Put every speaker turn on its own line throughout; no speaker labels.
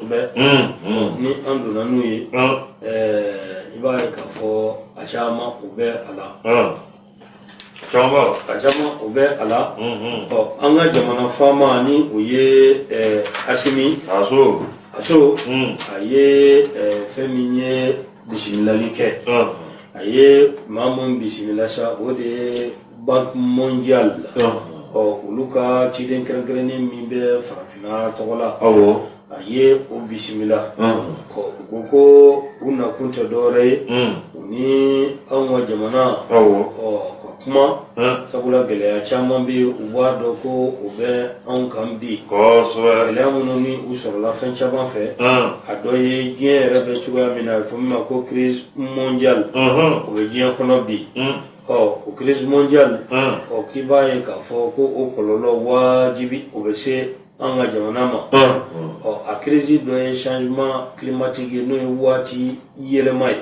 kosɛbɛ. Ni an donna n'u ye, i b'a ye k'a fɔ a caman o bɛ a la.
Caman.
A caman o bɛ a la. Ɔ, an ka jamana faama ni o ye Asimi
Aso.
Aso, a ye fɛn min ye bisimilali kɛ, a ye maa mun bisimila sa, o de ye Banque mondiale. Ɔ, olu ka ciden kɛrɛnkɛrɛnnen min bɛ farafinna tɔgɔ la, a ye o bisimila. Ɔ, u ko ko u nakun tɛ dɔwɛrɛ ye, u ni anw ka jamana, ɔ, ka kuma, sabula gɛlɛya caman bɛ yen, u b'a dɔn ko o bɛ anw kan bi. Gɛlɛya minnu ni u sɔrɔla fɛn caman fɛ, a dɔ ye diɲɛ yɛrɛ bɛ cogoya min na, a bɛ fɔ min ma ko crise mondiale, o bɛ diɲɛ kɔnɔ bi. Ɔ, o crise mondiale, ɔ, k'i b'a ye k'a fɔ ko o kɔlɔlɔ wajibi o bɛ se an ka jamana ma. Ɔ, a crise dɔ ye changement climatique ye, n'o ye waati yɛlɛma ye.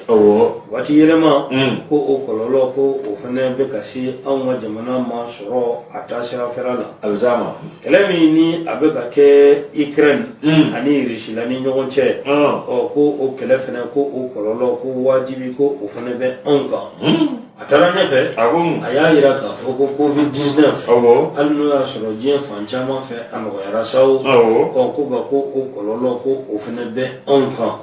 Waati yɛlɛma ko o kɔlɔlɔ, ko o fana bɛ ka se anw ka jamana ma sɔrɔ a taasira fɛrɛ la.
A bɛ s'a ma.
Kɛlɛ min ni a bɛ ka kɛ Ukraine ani Russie la ni ɲɔgɔn cɛ, ɔ, ko o kɛlɛ fana, ko o kɔlɔlɔ, ko wajibi ko o fana bɛ anw kan. A taara ɲɛfɛ,
A ko
a y'a jira k'a fɔ ko Covid-19, hali n'o y'a sɔrɔ diɲɛ fan caman fɛ a nɔgɔyara sa o, ɔ, ko nka ko o kɔlɔlɔ, ko o fana bɛ anw kan.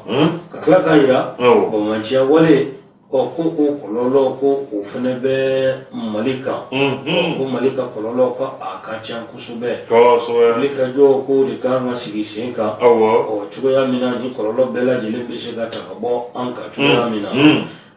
Ka tila k'a jira banbaanciya wale, ɔ, ko o kɔlɔlɔ, ko o fana bɛ Mali kan, ko Mali ka kɔlɔlɔ, ko a ka ca kosɛbɛ. Wulikajɔ ko de kan ka sigi sen kan, ɔ, cogoya min na ni kɔlɔlɔ bɛɛ lajɛlen bɛ se ka ta ka bɔ an kan cogoya min na.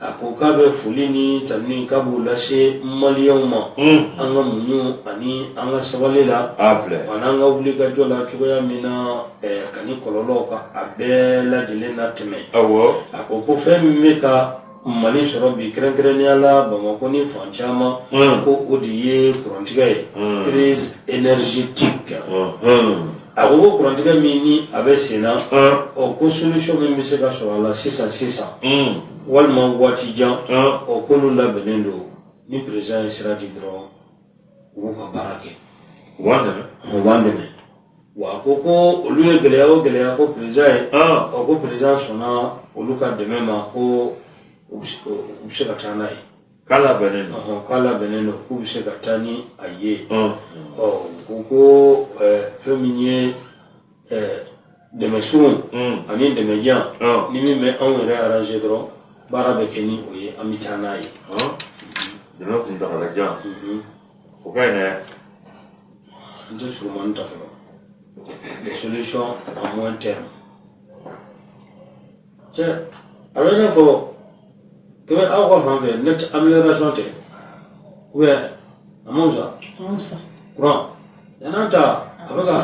A ko k'a bɛ foli ni tanuni k'a b'o lase maliyɛnw ma, an ka muɲu ani an ka sabali la,
A filɛ.
ani an ka wulikajɔ la cogoya min na ka ni kɔlɔlɔ ka a bɛɛ lajɛlen natɛmɛ. A ko ko fɛn min bɛ ka Mali sɔrɔ bi, kɛrɛnkɛrɛnnenya la Bamakɔ ni fan caman, ko o de ye kurantigɛ ye, crise énergétique. A ko ko kurantigɛ min ni a bɛ sen na, ɔ, ko solution min bɛ se ka sɔrɔ a la sisan sisan walima waati jan, ɔ, k'olu labɛnnen don. Ni président ye sira di dɔrɔn, u b'u ka baara kɛ.
U b'an dɛmɛ.
U b'an dɛmɛ. Wa a ko ko olu ye gɛlɛya o gɛlɛya fɔ président ye, ɔ, ko président sɔnna olu ka dɛmɛ ma, ko u bɛ se ka taa n'a ye.
K'a labɛnnen don.
Ɔhɔn, k'a labɛnnen don, k'u bɛ se ka taa ni a ye. Ɔ, u ko fɛn min ye dɛmɛ surun ani dɛmɛ jan, ni min bɛ anw yɛrɛ arranger dɔrɔn, baara bɛ kɛ ni o ye, an bɛ taa n'a ye.
Dɛmɛ kuntagala jan, o ka ɲi dɛ.
N tɛ surumani ta fɔlɔ, les solutions à moyen terme. Cɛ, a bɛ i n'a fɔ kɛmɛ aw ka fan fɛ, net amélioration tɛ ou bien a ma fisa?
Musa.
Courant yan'an ta, a bɛ ka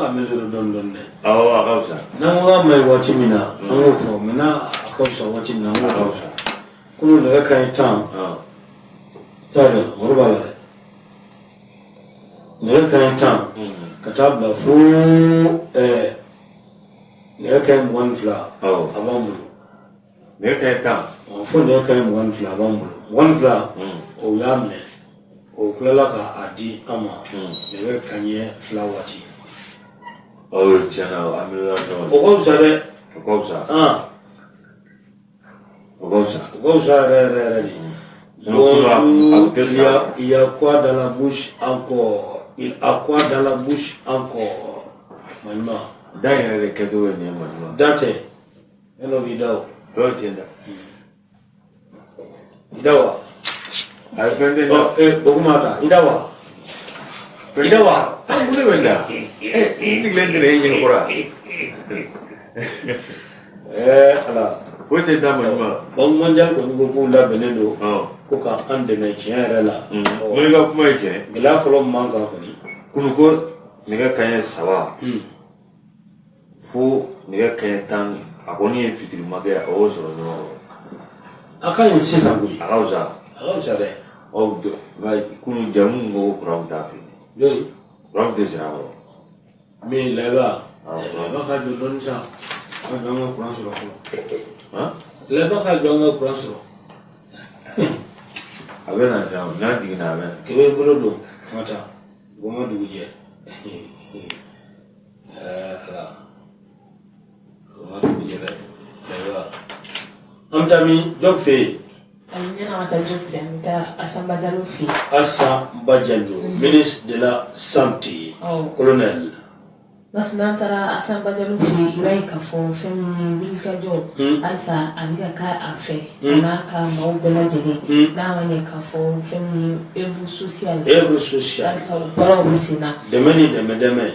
améliorer dɔɔni dɔɔni dɛ.
Awɔ, a ka fisa.
N'an ko k'a ma ɲi waati min na, an k'o fɔ, mais n'a a ka fisa waati min na, an k'o fɔ. Kunun nɛgɛ kanɲɛ 10, t'a dɔn wari b'a la dɛ, nɛgɛ kanɲɛ 10 ka taa bila fo nɛgɛ kanɲɛ 22, a b'an bolo.
Nɛgɛ kanɲɛ 10.
Ɔ, fo nɛgɛ kanɲɛ 22 a b'an bolo, 22 o y'a minɛ, o tilala ka a di an ma nɛgɛ kanɲɛ 2 waati.
Ɔ, tiɲɛ na, amélioration.
O ka fisa dɛ.
O ka fisa. O ka fisa.
O ka fisa yɛrɛ yɛrɛ yɛrɛ de. Bonjour, il y a quoi dans la bouche encore? Il a quoi dans la bouche encore? Maɲuman.
Da yɛrɛ de kɛcogo ye nin ye, maɲuman.
Da tɛ. Fɛn dɔ b'i da o.
Fɛn tɛ n da.
I da wa?
A ye fɛn tɛ n da.
Ɔ, o kuma ta. I da wa? I da wa?
Mun de bɛ n da? N sigilen tɛ e ɲɛ kɔrɔ yan.
Ala.
Foyi tɛ da, maɲuman.
Banque mondiale kɔni ko k'u labɛnnen don ko ka an dɛmɛ tiɲɛ yɛrɛ la.
N i ka kuma ye tiɲɛ.
Gɛlɛya fɔlɔ min b'an kan kɔni.
Kunun ko nɛgɛ kanɲɛ 3 fo nɛgɛ kanɲɛ 10, a kɔni ye fitirima kɛ, a y'o sɔrɔ ɲɔgɔn kɔrɔ.
A ka ɲi sisan koyi.
A ka fisa.
A ka fisa dɛ.
Ɔ, nka kunun jamu ko ko kuran t'a fɛ yen.
Jɔni?
Kuran tɛ sira kɔrɔ.
Min layiba. Layiba ka jɔ dɔɔni sa. Ka jɔ an ka kuran sɔrɔ fɔlɔ. Layiba ka jɔ an ka kuran sɔrɔ.
A bɛ na sisan, n'a jiginna a bɛ na.
Kɛmɛ bolo don, an ka taa. O ma dugu jɛ. Ala. Kosɛbɛ. Ayiwa, an bɛ taa min? Jɔn fɛ yen?
Ayi, yanni an ka taa Jɔn fɛ, an bɛ taa Asanba Jalo fɛ yen.
Asanba Jalo, ministre de la santé, colonel.
Parce n'an taara Asanba Jalo fɛ yen, i b'a ye k'a fɔ fɛn min ye wulikajɔ, halisa a bɛ ka kɛ a fɛ, a n'a ka maaw bɛɛ lajɛlen, n'a ma ɲɛ k'a fɔ fɛn min ye œuvre sociale,
œuvre sociale,
halisa o baaraw bɛ sen na.
Dɛmɛ ni dɛmɛ dɛmɛ.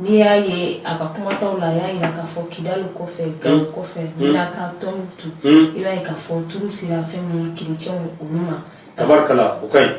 N'i y'a ye a ka kumataw la, a y'a jira k'a fɔ Kidali kɔfɛ, Gawo kɔfɛ, Menaka, Tɔnbukutu, i b'a ye k'a fɔ turu sera fɛn min ye kerecɛnw olu ma.
Tabarikala, o ka ɲi.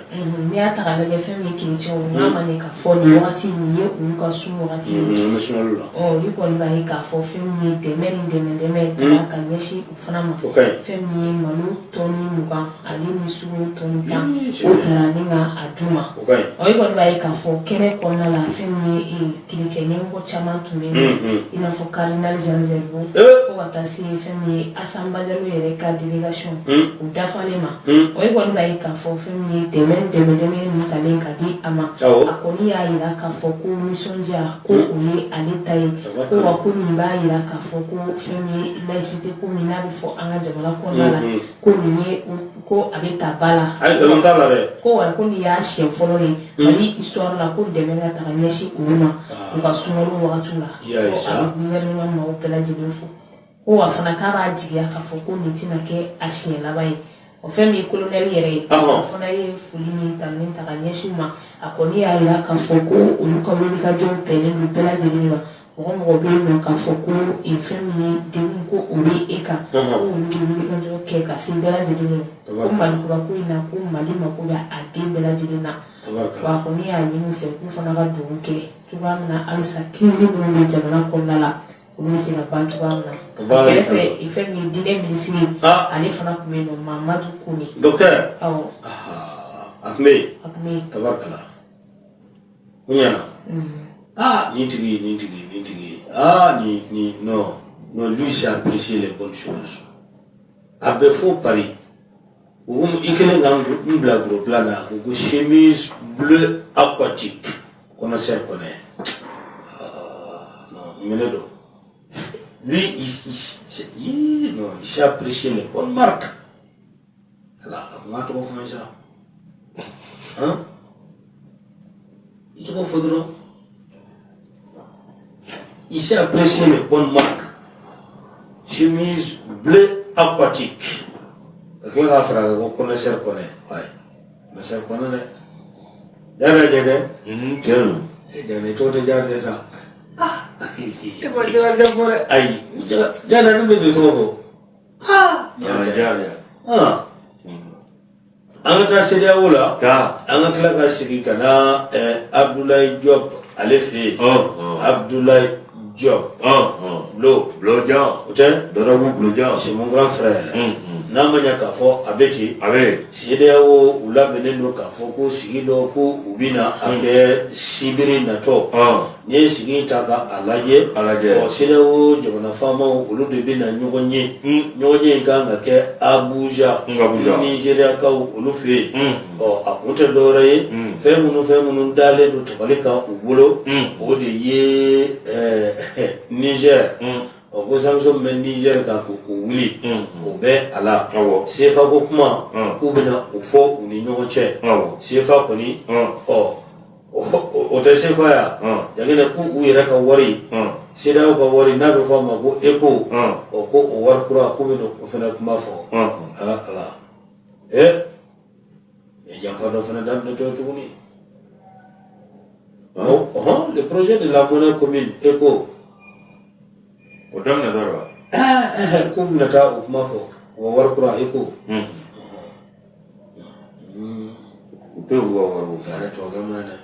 N'i y'a ta k'a lajɛ, fɛn min ye kerecɛnw, n'a ma ɲɛ k'a fɔ nin wagati nin ye olu ka sun wagati ye.
An bɛ sunkalo la.
Ɔ, i kɔni b'a ye k'a fɔ fɛn min ye dɛmɛ ni dɛmɛ dɛmɛ ka ɲɛsin u fana ma.
O ka ɲi.
Fɛn min ye malo tɔni 20 ale ni sukaro tɔni 10, o tara ni ka a d'u ma.
O ka ɲi.
Ɔ, i kɔni b'a ye k'a fɔ kɛnɛ kɔnɔna la, fɛn min ye kerecɛn ɲɛmɔgɔ caman tun bɛ yen, i n'a fɔ cardinal Jean Zerbo, fo ka taa se fɛn min ye Asanba Jalo yɛrɛ ka délégation u dafalen ma. Ɔ, i kɔni b'a ye k'a fɔ fɛn min ye dɛmɛ dɛmɛ dɛmɛ ninnu talen ka di a ma, a kɔni y'a jira k'a fɔ ko nisɔndiya ko o ye ale ta ye, ko wa ko nin b'a jira k'a fɔ ko fɛn min ye laïcité ko min n'a bɛ fɔ an ka jamana kɔnɔna la, ko nin ye ko a bɛ ta ba la.
Ayi, nkalon t'a la dɛ.
Ko wa ko nin y'a siɲɛ fɔlɔ ye Mali histoire la ko dɛmɛ ka taga ɲɛsin olu ma u ka sunkalo wagatiw la.
I y'a ye
ko
sa.
A bɛ gouvernement maaw bɛɛ lajɛlen fo, ko wa fana k'a b'a jigiya k'a fɔ ko nin tɛna kɛ a siɲɛ laban ye. O fɛn min ye colonel yɛrɛ ye, o fana ye foli ni tanuni ta ka ɲɛsin u ma. A kɔni y'a jira k'a fɔ ko olu ka wulikajɔ bɛnnen don bɛɛ lajɛlen ma. Mɔgɔ mɔgɔ bɛ yen nɔ k'a fɔ ko fɛn min ye degun ko o bɛ e kan, ko olu bɛ wulikajɔ kɛ ka se bɛɛ lajɛlen ma, ko Mali kura ko in na, ko Mali mako bɛ a den bɛɛ lajɛlen na. Wa a kɔni y'a ɲini u fɛ k'u fana ka dugawu kɛ cogoya min na, halisa crise minnu bɛ jamana kɔnɔna la, olu bɛ se ka ban cogoya min na. A kɛrɛfɛ, fɛn min ye diinɛ minisiri, ale fana tun bɛ yen nɔ, Mamadu Kone.
Docteur.
Awɔ.
A tun bɛ yen.
A tun bɛ yen.
Tabarikala, o ɲɛna. Ah, nin tigi, nin tigi, nin tigi, ah, nin nin, non non, lui sait apprécier les bonnes choses. A bɛ fo Paris, o ko i kelen ka n bila gros plan na, a ko ko chemise bleu aquatique, connaisseur connaît. Ah non, minɛ don. Lui, il, non, il sait apprécier les bonnes marques. Ala, a kun k'a tɔgɔ fɔ n ye sa. Han, i tɔgɔ fɔ dɔrɔn. Il sait apprécier les bonnes marques. Chemise bleu aquatique, ka tila k'a fara a kan ko connaisseur connaît. Ouais, connaisseur connaît dɛ. Yɛrɛ jɛ dɛ.
Tiɲɛ don.
E jɛ, tɔgɔ tɛ diya dɛ sa.
E ma Jakarija fɔ dɛ.
Ayi, jara ne bɛ don tɔgɔ fɔ.
Ah, Jakarija.
Ah. An ka taa CEDEAO la.
Taa.
An ka tila ka segin ka na Abdoulaye Diop ale fɛ yen. Abdoulaye Diop. Blo.
Blojan.
O tɛ?
Dɔrɔgu Blojan.
C'est mon grand frère. N'a ma ɲɛ k'a fɔ a bɛ ten.
A bɛ.
CEDEAO u labɛnnen don k'a fɔ ko sigi dɔ ko u bɛna a kɛ sibiri natɔ. N'i ye sigi in ta ka a lajɛ,
A lajɛ.
Ɔ, CEDEAO jamana faamaw olu de bɛna ɲɔgɔn ye. Ɲɔgɔn ye in kan ka kɛ Abuja.
Abuja.
Nizeriyakaw olu fɛ yen. Ɔ, a kun tɛ dɔwɛrɛ ye. Fɛn minnu dalen don tabali kan u bolo, o de ye Niger. Ɔ, ko sanction min bɛ Niger kan k'o wuli, o bɛ a la. CFA ko kuma, k'u bɛna o fɔ u ni ɲɔgɔn cɛ. CFA kɔni, ɔ, o tɛ CFA ya Jaginɛ, k'u u yɛrɛ ka wari, CEDEAO ka wari n'a bɛ fɔ a ma ko ECO, ɔ, ko o wari kura k'u bɛna o fana kuma fɔ. Ala ala, janfa dɔ fana daminɛtɔ tuguni. Ɔhɔn, le projet de la monnaie commune ECO.
O daminɛ dɔ wa?
K'u bɛna taa o kuma fɔ, u ka wari kura ECO.
U tɛ u ka wari ko fɔ.
Yɛrɛ tubabukɛ ma dɛ,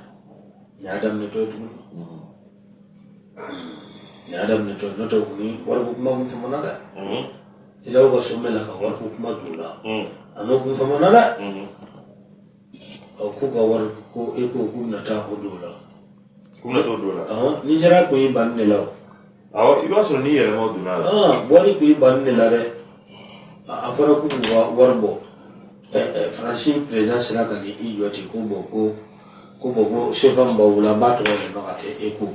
nin y'a daminɛtɔ ye tuguni, nin y'a daminɛtɔ ye, n'o tɛ u ni wariko kuma kun famana dɛ. CEDEAO ka sommet la ka wariko kuma don o la, a n'o kun famana dɛ. Ɔ, k'u ka wari ko ECO, k'u bɛna taa o don o la.
K'u bɛna t'o don o la.
Ɔhɔn, Nizeriya kun y'i ban ne la o.
Awɔ, i b'a sɔrɔ ni yɛlɛmaw donna a la.
Wari kun y'i ban ne la dɛ. A fɔra k'u k'u ka wari bɔ. Faransi président sera ka n'i jɔ ten ko bon, ko bon, ko CFA min b'aw bolo, an b'a tɔgɔ yɛlɛma ka kɛ ECO.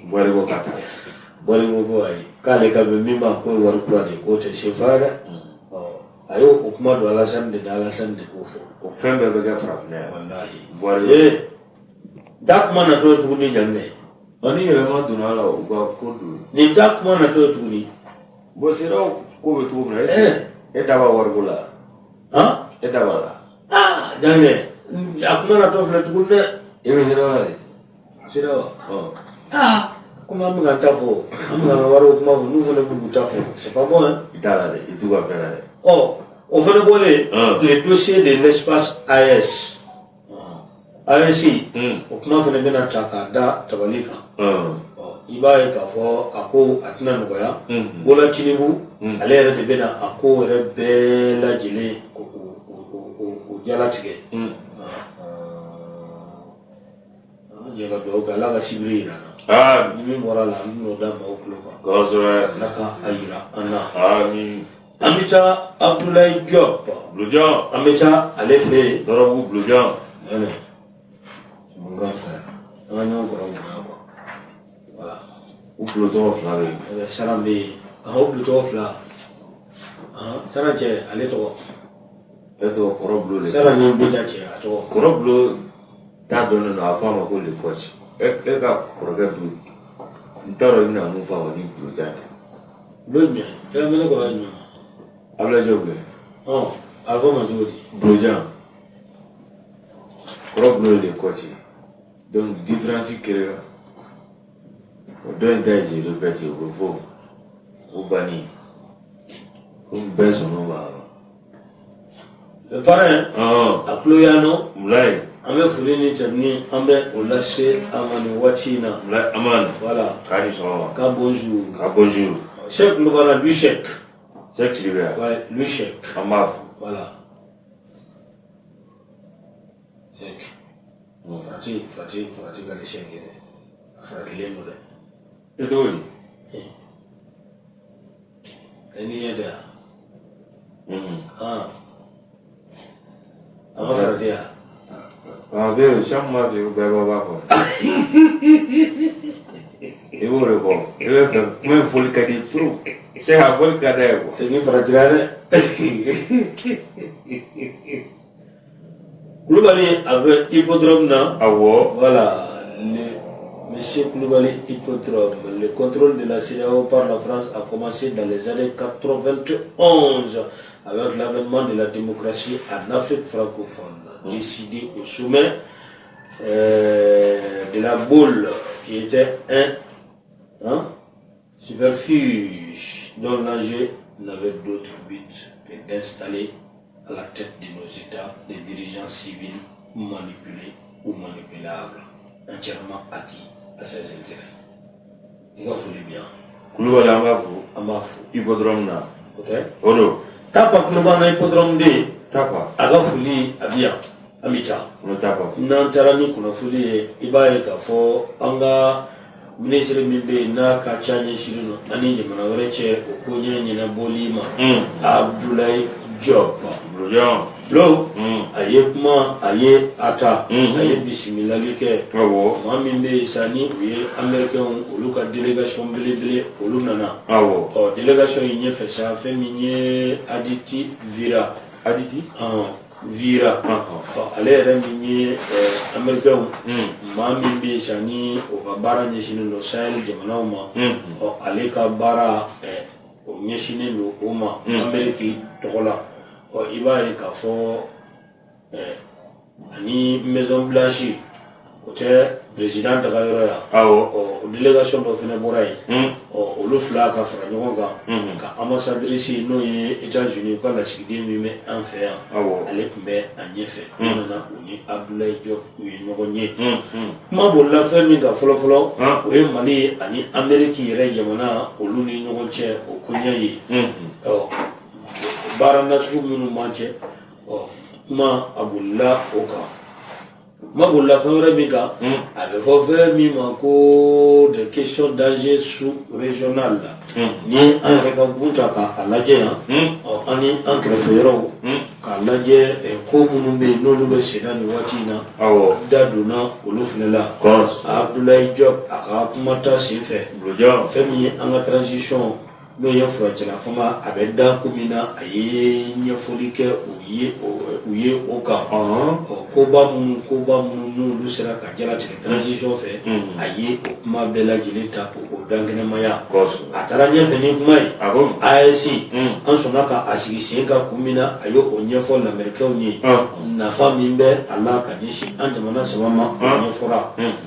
Buhari ko k'a ta.
Buhari ko ko ayi, k'ale ka bɛ min ma k'o ye wari kura de ye, k'o tɛ CFA ye dɛ. Ɔ, a y'o o kuma don Alasani de da, Alasani de k'o fɔ.
O fɛn bɛɛ bɛ kɛ farafinna yan.
Walahi.
Buhari.
Ee, da kuma natɔ ye tuguni Janginɛ.
Ɔ, ni yɛlɛma donna a la, u ka ko don.
Nin da kuma natɔ ye tuguni.
Bon, CEDEAO ko bɛ cogo min na, est ce que e da b'a wariko la?
Han?
E da b'a la?
Aa, Janginɛ, a kuma natɔ filɛ tuguni dɛ.
E bɛ CEDEAO la de?
CEDEAO.
Ɔ.
Aa, komi an bɛ k'an ta fɔ, an bɛ k'an ka wariko kuma fɔ, n'u fana b'u k'u ta fɔ, c'est pas bon hein.
I t'a la dɛ, i t'u ka fɛn na dɛ.
Ɔ, o fana bɔlen, le dossier de l'espace AES. AES, o kuma fana bɛna ta k'a da tabali kan. Ɔ, i b'a ye k'a fɔ a ko a tɛna nɔgɔya. Bola Tinubu, ale yɛrɛ de bɛna a ko yɛrɛ bɛɛ lajɛlen o jalatigɛ. An jɛ ka dugawu kɛ, Ala ka sibiri yira an na.
Amin.
Ni min bɔra a la, an bɛn'o da maaw tulo kan.
Kosɛbɛ.
Ala ka a yira an na.
Amin.
An bɛ taa Abdoulaye Diop.
Bulojan.
An bɛ taa ale fɛ yen.
Nɔrɔbugu Bulojan.
Ɛnɛ, mon grand frère, an ka ɲɔgɔn kɔrɔ bonya quoi. Voilà.
U bulo tɔgɔ fila bɛ yen.
Saran bɛ yen. Ɔhɔn, o bulo tɔgɔ fila. Ɔhɔn, Saran cɛ, ale tɔgɔ.
E tɔgɔ kɔrɔ bulo de.
Saran ni Beda cɛ, a tɔgɔ.
Kɔrɔ bulo t'a dɔnnen don, a fɔ a ma ko le coach. E ka kɔrɔkɛ dun, n t'a dɔn i bɛna mun fɔ a ma ni Bulojan tɛ.
Bulo jumɛn? E ka mɛnɛ kɔrɔ jumɛn ma?
Abdoulaye Diop kɛ.
Ɔn, a bɛ fɔ o ma cogo di?
Bulojan. Kɔrɔ bulo ye le coach ye. Donc différence créera. O dɔ in ta ye je répète, o bɛ fɔ o banni. Komi bɛɛ sɔnn'o ma.
Le parrain, a tulo y'an nɔ.
Mulayi.
An bɛ foli ni tanuni, an bɛ o lase a ma nin waati in na.
Mulayi Amani.
Voilà.
K'a ni sɔgɔma.
Ka bonjour.
Ka bonjour.
Cheikh Kulubali, lui Cheikh.
Cheikh Sidibe.
Ouais, lui Cheikh.
An b'a fo.
Voilà. Cheikh. Non, farati, farati, farati ka di Cheikh ye dɛ. A faratilen don dɛ.
E tɔgɔ di?
Technicien tɛ yan? Ah. A ma farati yan?
Ah, bɛ chaque mois bɛ bɛɛ b'a kɔ. I b'o de kɔ. I bɛ fɛ kuma in fɔli ka di trop. Cheikh a fɔli ka d'a ye quoi.
Cheikh faratira dɛ. Kulubali a bɛ hippodrome na.
Awɔ.
Voilà, le monsieur Koulibaly hippodrome. Le contrôle de la CEDEAO par la France a commencé dans les années 91 avec l'avènement de la démocratie en Afrique francophone, décidé au sommet de la Baule, qui était un, hein, subterfuge dont l'enjeu n'avait d'autre but que d'installer à la tête de nos États des dirigeants civils manipulés ou manipulables, entièrement acquis à ses intérêts. I ka foli bi yan.
Kulubali an b'a fo.
An b'a fo.
Hippodrome na.
O tɛ?
O don.
Tapa kulo b'an na hippodrome den.
Tapa.
A ka foli a bi yan. An bɛ taa.
An bɛ Tapa fo.
N'an taara ni kunnafoni ye, i b'a ye k'a fɔ an ka minisiri min bɛ yen n'a ka ca ɲɛsinnen don an ni jamana wɛrɛ cɛ o ko ɲɛ ɲɛnabɔli ma. Abdoulaye Diop.
Bulojan.
Bulo, a ye kuma, a ye a ta, a ye bisimilali kɛ.
Awɔ.
Maa min bɛ yen sa ni u ye américains olu ka délégation belebele olu nana.
Awɔ.
Ɔ, délégation in ɲɛfɛ sa, fɛn min ye Aditi Vira.
Aditi?
Ɔn, Vira. Ɔ, ale yɛrɛ min ye américains maa min bɛ yen sa ni o ka baara ɲɛsinnen don Sahel jamanaw ma. Ɔ, ale ka baara o ɲɛsinnen don o ma Amérique tɔgɔ la. Ɔ, i b'a ye k'a fɔ ani Maison Blanche, o tɛ président taga yɔrɔ yan.
Awɔ.
Ɔ, o délégation dɔ fana bɔra yen. Ɔ, olu fila ka fara ɲɔgɔn kan ka ambassadrice n'o ye États-Unis u ka lasigiden min bɛ an fɛ yan.
Awɔ.
Ale tun bɛ a ɲɛfɛ. U nana u ni Abdoulaye Diop u ye ɲɔgɔn ye. Kuma bolila fɛn min kan fɔlɔ fɔlɔ, o ye Mali ani Amérique yɛrɛ jamana olu ni ɲɔgɔn cɛ o koɲɛ ye. Ɔ, baara nasugu minnu b'an cɛ, ɔ, kuma a bolila o kan. Kuma bolila fɛn wɛrɛ min kan, a bɛ fɔ fɛn min ma ko des questions d'enjeu sous régional la. Ni an yɛrɛ ka gun ta k'a lajɛ yan, ɔ, an ni an kɛrɛfɛ yɔrɔw k'a lajɛ, ko minnu bɛ yen n'olu bɛ senna nin waati in na, da donna olu fana la. Abdoulaye Diop, a ka kuma ta sen fɛ, fɛn min ye an ka transition, n'o ye furancɛla fanga, a bɛ da ko min na, a ye ɲɛfɔli kɛ u ye o kan. Ɔ, koba minnu n'olu sera ka jalatigɛ transition fɛ, a ye o kuma bɛɛ lajɛlen ta k'o dankɛnɛmaya. A taara ɲɛfɛ ni kuma ye, AES, an sɔnna ka a sigi sen kan kun min na, a y'o ɲɛfɔ lamɛrikɛnw ye. Nafa min bɛ a la ka ɲɛsin an jamana saba ma, o ɲɛfɔra.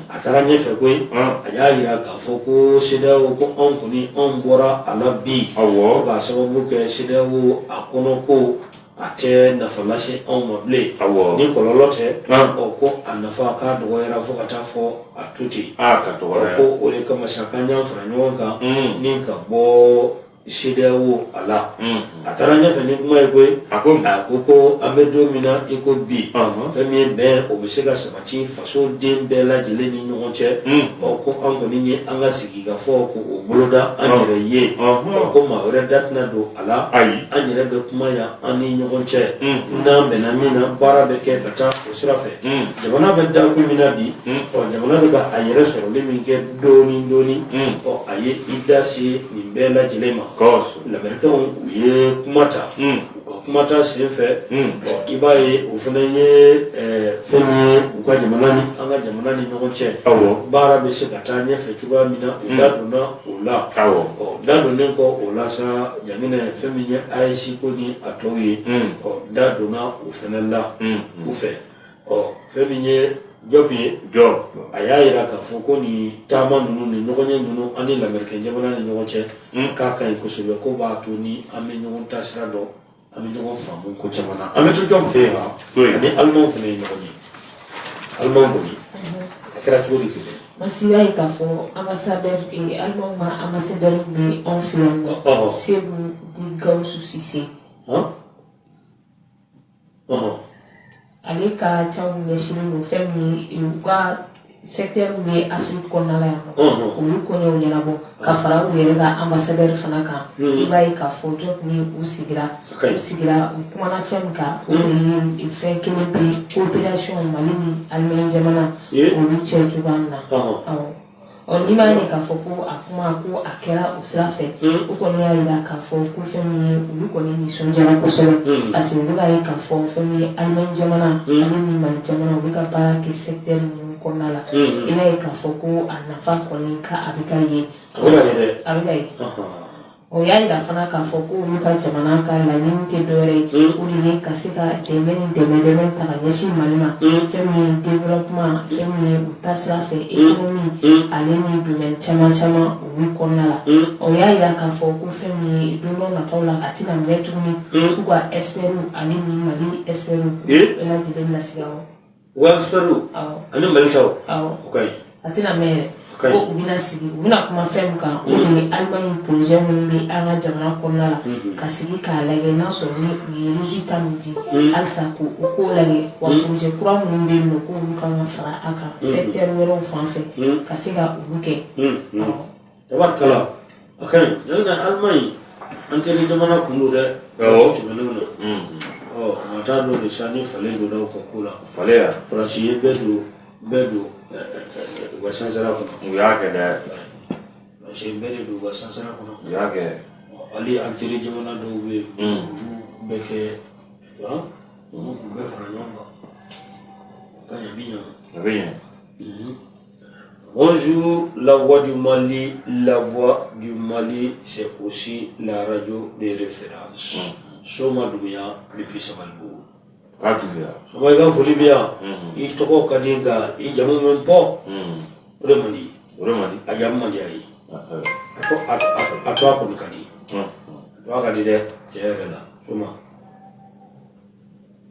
A taara ɲɛfɛ koyi, a y'a jira k'a fɔ ko CEDEAO, ko anw kɔni, anw bɔra a la bi, k'a sababu kɛ CEDEAO a kɔnɔ ko a tɛ nafa lase anw ma bilen, ni kɔlɔlɔ tɛ. Ɔ, ko a nafa k'a dɔgɔyara fo ka taa fɔ a to ten. Ko o de kama sa k'an y'an fara ɲɔgɔn kan ni ka bɔ CEDEAO a la. A taara ɲɛfɛ ni kuma ye koyi, a ko an bɛ don min na i ko bi, fɛn min ye bɛn, o bɛ se ka sabati faso den bɛɛ lajɛlen ni ɲɔgɔn cɛ. Ɔ, ko an kɔni ye an ka sigikafɔ ko o boloda an yɛrɛ ye. Ɔ, ko maa wɛrɛ da tɛna don a la.
Ayi.
An yɛrɛ bɛ kuma yan an ni ɲɔgɔn cɛ, n'an bɛnna min na, baara bɛ kɛ ka taa o sira fɛ. Jamana bɛ dakun min na bi, ɔ, jamana bɛ ka a yɛrɛ sɔrɔli min kɛ dɔɔni dɔɔni, ɔ, a ye i da se nin bɛɛ lajɛlen ma. Lamɛrikɛnw, u ye kuma ta. U ka kuma ta sen fɛ, ɔ, i b'a ye o fana ye fɛn min ye u ka jamana ni an ka jamana ni ɲɔgɔn cɛ, baara bɛ se ka taa ɲɛfɛ cogoya min na, u da donna o la. Ɔ, da donnen kɔ o la sa, Jaminɛ, fɛn min ye AES ko ni a tɔw ye, ɔ, da donna o fana la u fɛ. Ɔ, fɛn min ye Diop ye, a y'a jira k'a fɔ ko nin taama ninnu ni ɲɔgɔnye ninnu an ni lamɛrikɛn jamana ni ɲɔgɔn cɛ, k'a ka ɲi kosɛbɛ, ko b'a to ni an bɛ ɲɔgɔn taasira dɔn, an bɛ ɲɔgɔn faamu ko caman na. An bɛ to Diop fɛ yen, ani Alimanw fana ye ɲɔgɔn ye. Alimanw kɔni, a kɛra cogo di kelen?
Masi y'a ye k'a fɔ ambassadeur, Alimanw ka ambassadeur bɛ anw fɛ yan nɔ, Segu di Gawusu Sise. Ale ka caw ɲɛsinnen don fɛn min ye u ka secteur bɛ Afrique kɔnɔna la yan nɔ, olu koɲɛw ɲɛnabɔ ka fara u yɛrɛ ka ambassadeur fana kan. I b'a ye k'a fɔ Diop ni u sigira, u kumana fɛn min kan, o de ye fɛn kelen pe, coopération Mali ni Allemagne jamana olu cɛ cogoya min na. Awɔ. Ɔ, n'i m'a ye k'a fɔ ko a kuma ko a kɛra o sira fɛ, u kɔni y'a jira k'a fɔ ko fɛn min ye, olu kɔni nisɔndiyara kosɛbɛ, parce que u bɛ k'a ye k'a fɔ fɛn min ye Allemagne jamana ale ni Mali jamana, u bɛ ka baara kɛ secteur ninnu kɔnɔna la. I b'a ye k'a fɔ ko a nafa kɔni ka a bɛ ka ye.
A bɛ ka ye dɛ.
A bɛ ka ye. O y'a jira fana k'a fɔ ko olu ka jamana ka laɲini tɛ dɔwɛrɛ ye, o de ye ka se ka dɛmɛ ni dɛmɛ dɛmɛ ta ka ɲɛsin Mali ma, fɛn min ye développement, fɛn min ye u taasira fɛ, économie ale ni domaine caman caman olu kɔnɔna la. O y'a jira k'a fɔ ko fɛn min ye, don dɔ nataw la, a tɛna mɛn tuguni, k'u ka experts ale ni Mali experts k'u bɛɛ lajɛlen bɛna sigi. Awɔ.
U ka experts ani Mali taw.
Awɔ.
O ka ɲi.
A tɛna mɛn yɛrɛ.
Ka ɲi.
Ko u bɛna sigi, u bɛna kuma fɛn min kan, o de ye Allemagne projet minnu bɛ an ka jamana kɔnɔna la, ka sigi k'a lajɛ n'a sɔrɔ ni u ye résultat min di halisa, k'o o k'o lajɛ, wa projet kura minnu bɛ yen nɔ, k'olu kan ka fara a kan secteur wɛrɛw fan fɛ, ka se ka olu kɛ. Awɔ.
Tabarikala, a ka ɲi. Jamana Allemagne, an teri jamana kun don dɛ.
Awɔ.
Tɛmɛnenw na, ɔ, maa t'a dɔn de sa ni falen donna u ka ko la.
Falen ya.
Faransi ye bɛɛ don u ka sansara kɔnɔ.
U y'a kɛ dɛ.
Faransi ye bɛɛ de don u ka sansara kɔnɔ.
U y'a kɛ.
Hali an teri jamana dɔw bɛ yen, olu bɛ kɛ, han, olu k'u bɛɛ fara ɲɔgɔn kan ka ɲɛ, bi ɲɛ.
A bɛ ɲɛ.
Bonjour, la voix du Mali, la voix du Mali, c'est aussi la radio de référence. Soma Doumbia depuis Sabalibugu.
K'a Doumbia.
Soma, i ka foli bɛ yan. I tɔgɔ ka di nka i jamu bɛ bɔ. O de man di.
O de man di.
A jamu man di a ye. A ko a to a kɔni ka di. A to a ka di dɛ, tiɲɛ yɛrɛ la. Soma.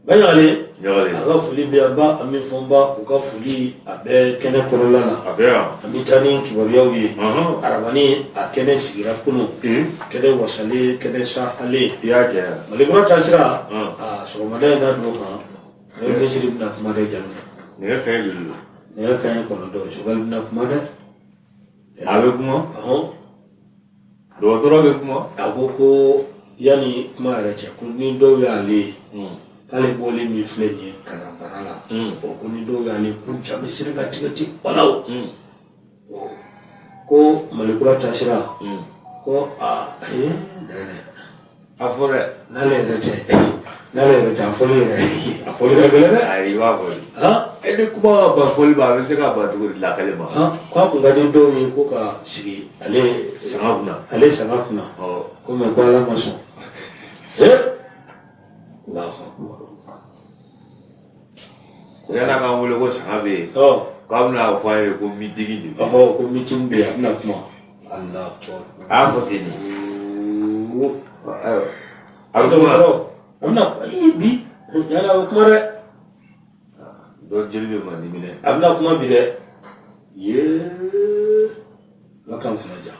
Baɲagale.
Ɲagale.
A ka foli bɛ yan ba, a min fɔ n ba, u ka foli a bɛ kɛnɛ kɔnɔna la.
A bɛ yan.
An bɛ taa ni kibaruyaw ye. Arabani a kɛnɛ sigira kunun. Kɛnɛ wasalen, kɛnɛ sahalen.
I y'a jɛ.
Malikura taasira, a sɔgɔmada in na don kan, ale minisiri bɛna kuma dɛ, Jaminɛ.
Nɛgɛ kanɲɛ joli don?
Nɛgɛ kanɲɛ 9, Choguel bɛna kuma dɛ.
A bɛ kuma?
Ɔhɔn.
Dɔgɔtɔrɔ bɛ kuma?
A ko ko yanni kuma yɛrɛ cɛ, ko ni dɔw y'ale ye, k'ale bɔlen min filɛ nin ye ka na bara la, o ko ni dɔw y'ale ye, k'u ja bɛ siran ka tigɛ ten walaw. Ko Mali kura taasira, ko aa ayi dɛ.
A fɔ dɛ.
N'ale yɛrɛ tɛ, n'ale yɛrɛ tɛ, a fɔli yɛrɛ, a fɔli ka gɛlɛn dɛ.
Ayi, i b'a fɔ de.
Han.
E ni kuma ka ban fɔli ma, a bɛ se ka ban cogo di lakale ma?
Han, k'a kun ka di dɔw ye ko ka sigi ale
sanga kunna.
Ale sanga kunna. Ko mais ko Ala ma sɔn. Ee, Alahu akubar.
Yann'a k'an wele ko sanga bɛ yen. K'a bɛna fɔ an ye ko meeting de bɛ yen.
Ɔhɔ, ko meeting bɛ yen, a bɛna kuma. Alahu akubar.
A y'a fɔ ten de. Ayiwa. A bɛ kuma.
A bɛna, ee bi yanni a bɛ kuma dɛ.
Dɔ jeli bɛ mandi minɛ.
A bɛna kuma bi dɛ. Yee, Ala k'an kunna diya.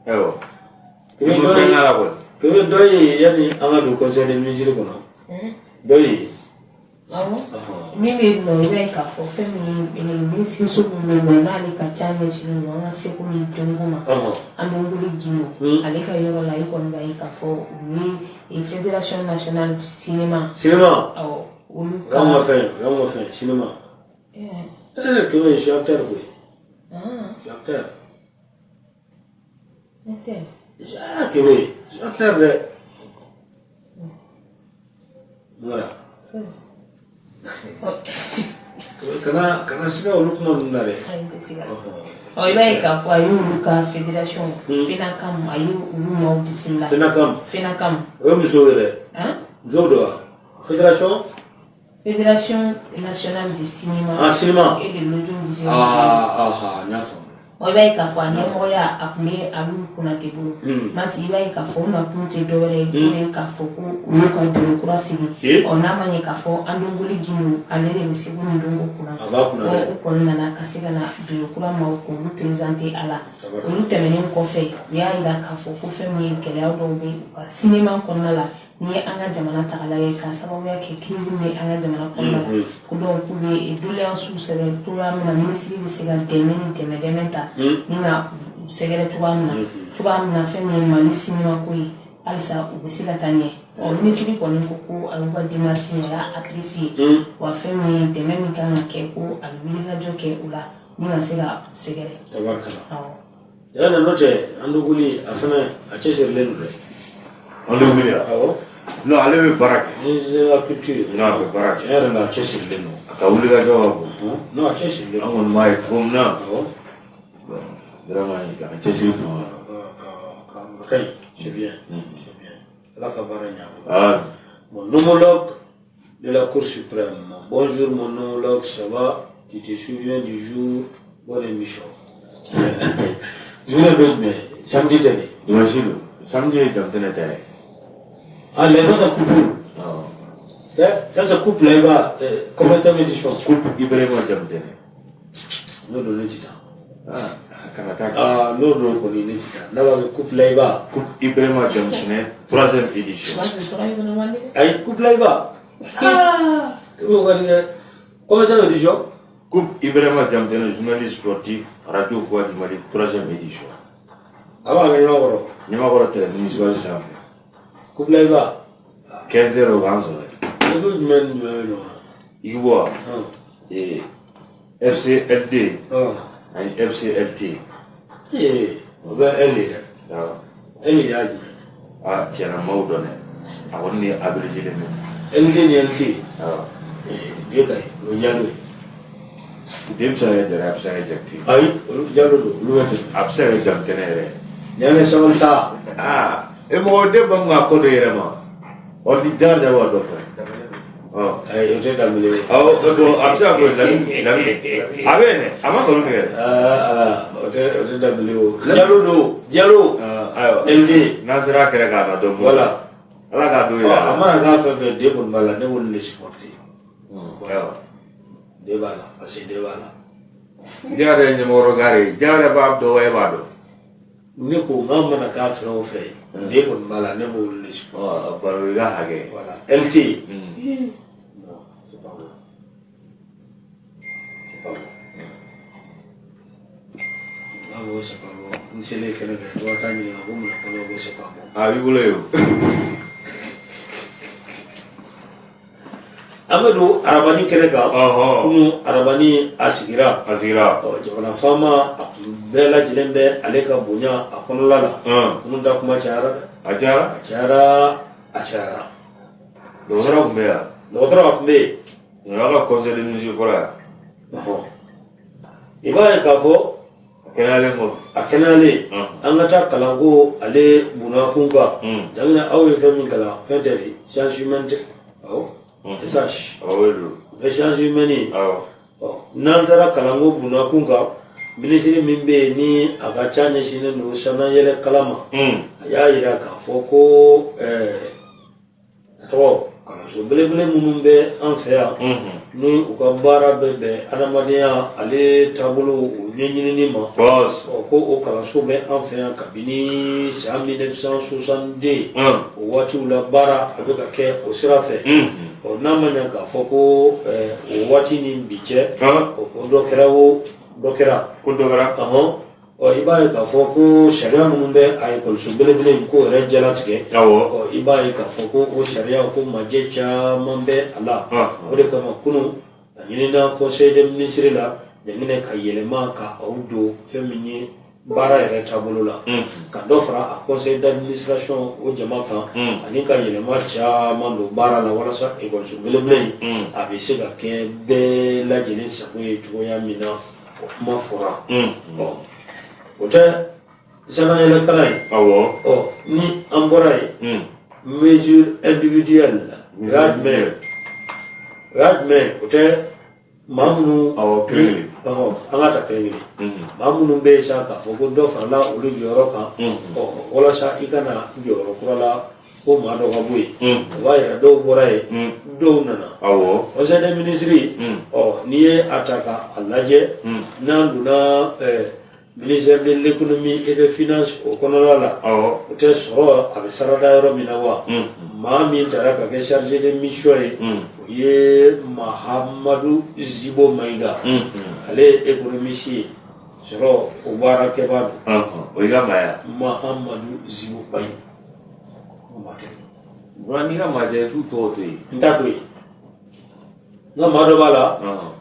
Ayiwa. I ma fɛn k'a la kɔni.
Kɛmɛ dɔ ye yanni an ka don conseil des ministres kɔnɔ. Dɔ ye.
Awɔ, min bɛ yen nɔ, i b'a ye k'a fɔ fɛn min ye minisiriso min bɛ yen nɔ, n'ale ka ca ɲɛsinnen don an ka seko ni dɔnko ma, Andongoli Guindo, ale ka yɔrɔ la, i kɔni b'a ye k'a fɔ u ye fédération nationale du cinéma.
Cinéma.
Awɔ, olu
ka. O y'anw ka fɛn ye, o y'anw ka fɛn ye, cinéma. Ee Kɛmɛ, je suis acteur koyi. Je suis acteur.
Ne tɛ.
Ah Kɛmɛ, je suis acteur dɛ. Voilà. Kana siga olu kuma ninnu na dɛ.
Ayi, n tɛ siga. Ɔ, i b'a ye k'a fɔ a y'olu ka fédération FENACAM, a ye olu maaw bisimila.
FENACAM.
FENACAM.
O ye musow ye dɛ. Musow don wa? Fédération.
Fédération nationale du cinéma.
Ah, cinéma.
Et de l'audiovisuel.
Ah, ah, ah, n y'a faamu.
Ɔ, i b'a ye k'a fɔ a ɲɛmɔgɔya a tun bɛ Alu Konate bolo. Masi, i b'a ye k'a fɔ u nakun tɛ dɔwɛrɛ ye, o ye k'a fɔ ko u y'u ka dolo kura sigi. Ɔ, n'a ma ɲɛ k'a fɔ Andongoli Guindo, ale de bɛ seko ni dɔnko kunna.
A b'a kunna dɛ.
U kɔni nana ka se ka na dolo kura maaw k'olu présenter a la. Olu tɛmɛnen kɔfɛ, u y'a jira k'a fɔ ko fɛn min ye gɛlɛya dɔw bɛ u ka cinéma kɔnɔna la. N'i ye an ka jamana ta k'a lajɛ, ka sababuya kɛ crise min bɛ an ka jamana kɔnɔna la, ko donc k'u bɛ doléance sɛbɛn cogoya min na, minisiri bɛ se ka dɛmɛ ni dɛmɛ dɛmɛ ta ni ka u sɛgɛrɛ cogoya min na, fɛn min ye Mali cinéma ko ye, halisa u bɛ se ka taa ɲɛ. Ɔ, minisiri kɔni ko ko a y'u ka démarche in, a y'a apprécier, wa fɛn min ye dɛmɛ min kan ka kɛ, ko a bɛ wulikajɔ kɛ o la ni ka se ka u sɛgɛrɛ.
Tabarikala.
Awɔ.
Yan n'o tɛ, Andogoli a fana a cɛsirilen don dɛ.
Andogoli wa?
Awɔ.
Non, ale bɛ baara kɛ.
Ministre de la culture.
Non, a bɛ baara kɛ.
Tiɲɛ yɛrɛ la, a cɛsirilen don.
A ka wulikajɔ ka bon.
Non, a cɛsirilen don.
An kɔni b'a ye cogo min na.
Awɔ.
Bon, vraiment a ka cɛsiri fanga.
A ka ɲi, c'est bien. C'est bien. Ala ka baara ɲɛ a bolo.
Ah.
Mon homologue de la Cour suprême. Bonjour mon homologue, ça va? Tu te souviens du jour? Bonne émission. Journée bɛ jumɛn? Samedi tɛ de?
Dimanche don. Samedi ye Jamutɛnɛ ta ye.
Ah, les autres coupe.
Awɔ.
Ça, c'est coupe là, il va. Combien de édition?
Coupe Ibrahima Jamutɛnɛ.
N'o don, ne tɛ taa.
Ah, kana taa kɛ.
Ah, n'o don kɔni, ne tɛ taa. N'a b'a kɛ coupe là, il va.
Coupe Ibrahima Jamutɛnɛ, troisième édition.
Masi, tɔgɔ in fana man di dɛ.
Ayi, coupe là, il va. Ah, o ka di dɛ. Combien d'édition?
Coupe Ibrahima Jamutɛnɛ, journaliste sportif, Radio Voix du Mali, troisième édition.
A b'a kɛ ɲɔgɔn kɔrɔ.
Ɲamakɔrɔ terrain municipal sanfɛ.
Coupe là, il va.
15 heures o b'an sɔrɔ yen.
Équipe jumɛn ni jumɛn bɛ ɲɔgɔn na?
Équipe wa?
Ah.
Ee, FCLD
Ah.
ani FCLT.
Ee, o bɛ L ye dɛ.
Awɔ.
L y'a jumɛn?
Ah, tiɲɛna n m'aw dɔn dɛ. A kɔni ni abrégé len bɛ.
LD ni LT.
Awɔ.
Ee, D ka ɲi, o ye Jalo ye.
D bɛ se ka kɛ Jara ye, a bɛ se ka kɛ Jakite.
Ayi, olu Jalo don, olu bɛ tɛmɛ.
A bɛ se ka kɛ Jamutɛnɛ yɛrɛ.
Nin ye sabali sa.
Aa, e mɔgɔ den ba mun k'a kɔ don i yɛrɛ ma. Ɔ, ni Jara b'a dɔ fɔ. Ɔ.
Ayi, o tɛ Danbele ye.
Awɔ, bon, a bɛ se ka kɛ Lamini, Lamini. A bɛ yen dɛ, a ma nkalon tigɛ dɛ.
Aa, ala, o tɛ Danbele ye o. Jalo don, Jalo.
Ayiwa.
LD.
N'an sera a kɛrɛ kan, a na dɔn.
Voilà.
Ala k'a don yɛrɛ
A
la.
mana k'a fɛn fɛn, D kɔni b'a la, ne b'olu de supporter.
Ayiwa.
D b'a la, parce que D b'a la.
Jara yɛrɛ ye ɲɛmɔgɔ gare ye. Jara yɛrɛ b'a dɔn wa e b'a dɔn.
Ne ko n k'a mana k'a fɛn o fɛn ye, D kɔni b'a la, ne b'olu de supporter.
Ɔ, baro i ka hakɛ.
Voilà. LT. Non, c'est pas bon. fɔ ko c'est pas bon. N selen kɛnɛ kan, dɔ ka taa ɲininka ko mun na ko ne ko c'est pas bon.
A b'i bolo yen o.
An bɛ don arabani kɛnɛ kan. Kunun arabani a sigira.
A sigira.
Ɔ, jamana faama a tun bɛɛ lajɛlen bɛ ale ka bonya a kɔnɔla la. Kunun ta kuma cayara dɛ.
A cayara.
A cayara, a cayara.
Dɔgɔtɔrɔ tun bɛ yan.
Dɔgɔtɔrɔ a tun bɛ yen.
O y'a ka conseil des ministres fɔlɔ yan.
Ɔhɔn. I b'a ye k'a fɔ.
A kɛnɛyalen kɔfɛ.
A kɛnɛyalen. An ka taa kalanko ale bunakun kan. Jamina, aw ye fɛn min kalan, fɛn tɛ de, science humaine tɛ? Awɔ, SH.
Awɔ, o de don.
O tɛ science humaine ye?
Awɔ.
Ɔ, n'an taara kalanko bunakun kan, minisiri min bɛ yen ni a ka ca ɲɛsinnen don sannayɛlɛ kalan ma, a y'a yira k'a fɔ ko a tɔgɔ kalanso belebele minnu bɛ an fɛ yan, ni u ka baara bɛ bɛn adamadenya ale taabolo o ɲɛɲinini ma, ɔ, ko o kalanso bɛ an fɛ yan kabini san 1962. O waatiw la, baara a bɛ ka kɛ o sira fɛ. Ɔ, n'a ma ɲɛ k'a fɔ ko o waati ni bi cɛ, o ko dɔ kɛra, o dɔ kɛra.
Ko dɔ kɛra.
Ɔhɔn. Ɔ, i b'a ye k'a fɔ ko sariya minnu bɛ a ekɔliso belebele in ko yɛrɛ jalatigɛ, ɔ, i b'a ye k'a fɔ ko o sariya ko majɛ caman bɛ a la. O de kama kunun a ɲinina conseil des ministres la, Jaginɛ, ka yɛlɛma ka aw don fɛn min ye baara yɛrɛ taabolo la, ka dɔ fara a conseil d'administration o jama kan, ani ka yɛlɛma caman don baara la, walasa ekɔliso belebele in a bɛ se ka kɛ bɛɛ lajɛlen sago ye cogoya min na. O kuma fɔra. Ɔ, o tɛ sannayɛlɛ kalan ye? Ɔ, ni an bɔra yen, mesure individuelle la, o y'a jumɛn ye? O y'a jumɛn ye? O tɛ maa minnu
Awɔ, kelen kelen.
Ɔhɔ, an ka ta kelen kelen. Maa minnu bɛ yen sa k'a fɔ ko dɔ farala olu jɔyɔrɔ kan, ɔ, walasa i ka na jɔyɔrɔ kura la, ko maa dɔ ka bɔ yen, o b'a yira dɔw bɔra yen, dɔw nana. Conseil des ministres, ɔ, n'i ye a ta ka a lajɛ, n'an donna ministère de l'économie et des finances o kɔnɔna la, o tɛ sɔrɔ a bɛ sarada yɔrɔ min na wa, maa min taara ka kɛ chargé de mission ye, o ye Mahamadu Zibo Mayiga. Ale ye économiste ye, sɔrɔ o baarakɛbaa don.
O y'i ka maa ye.
Mahamadu Zibo Mayiga, o maa tɛ.
Bura, n'i ka maa tɛ, t'u tɔgɔ to yen.
N t'a to yen. N ka maa dɔ b'a la.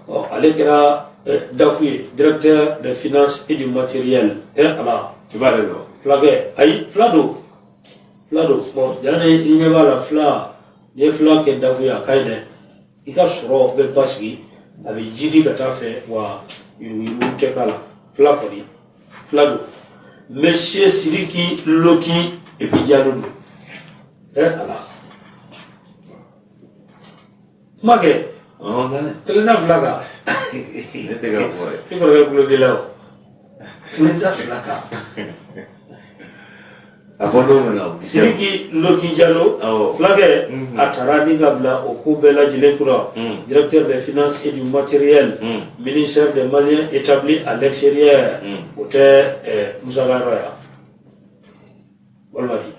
Ɔ, ale kɛra DAF ye, directeur des finances et du matériel. Ala.
I b'ale dɔn.
Fulakɛ, ayi, fila don, fila don. Bon, yanni i ɲɛ b'a la, fila, n'i ye fila kɛ DAF ye, a ka ɲi dɛ. I ka sɔrɔ bɛ basigi, a bɛ jidi ka taa fɛ, wa yuruguyurugu tɛ k'a la. Fila kɔni, fila don. Monsieur Sidiki Loki et puis Diallo don. Ala, kuma kɛ. Kelenna fila kan.
Ne tɛ ka bɔ ye.
I kɔrɔkɛ kulo b'i la. O kelenna fila kan.
A fɔ don min na.
Sidiki Loki Diallo. Fulakɛ, a taara ni ka bila o ko bɛɛ lajɛlen kunna, directeur des finances et du matériel, ministère des Maliens établis à l'extérieur. O tɛ Musa ka yɔrɔ yan walima di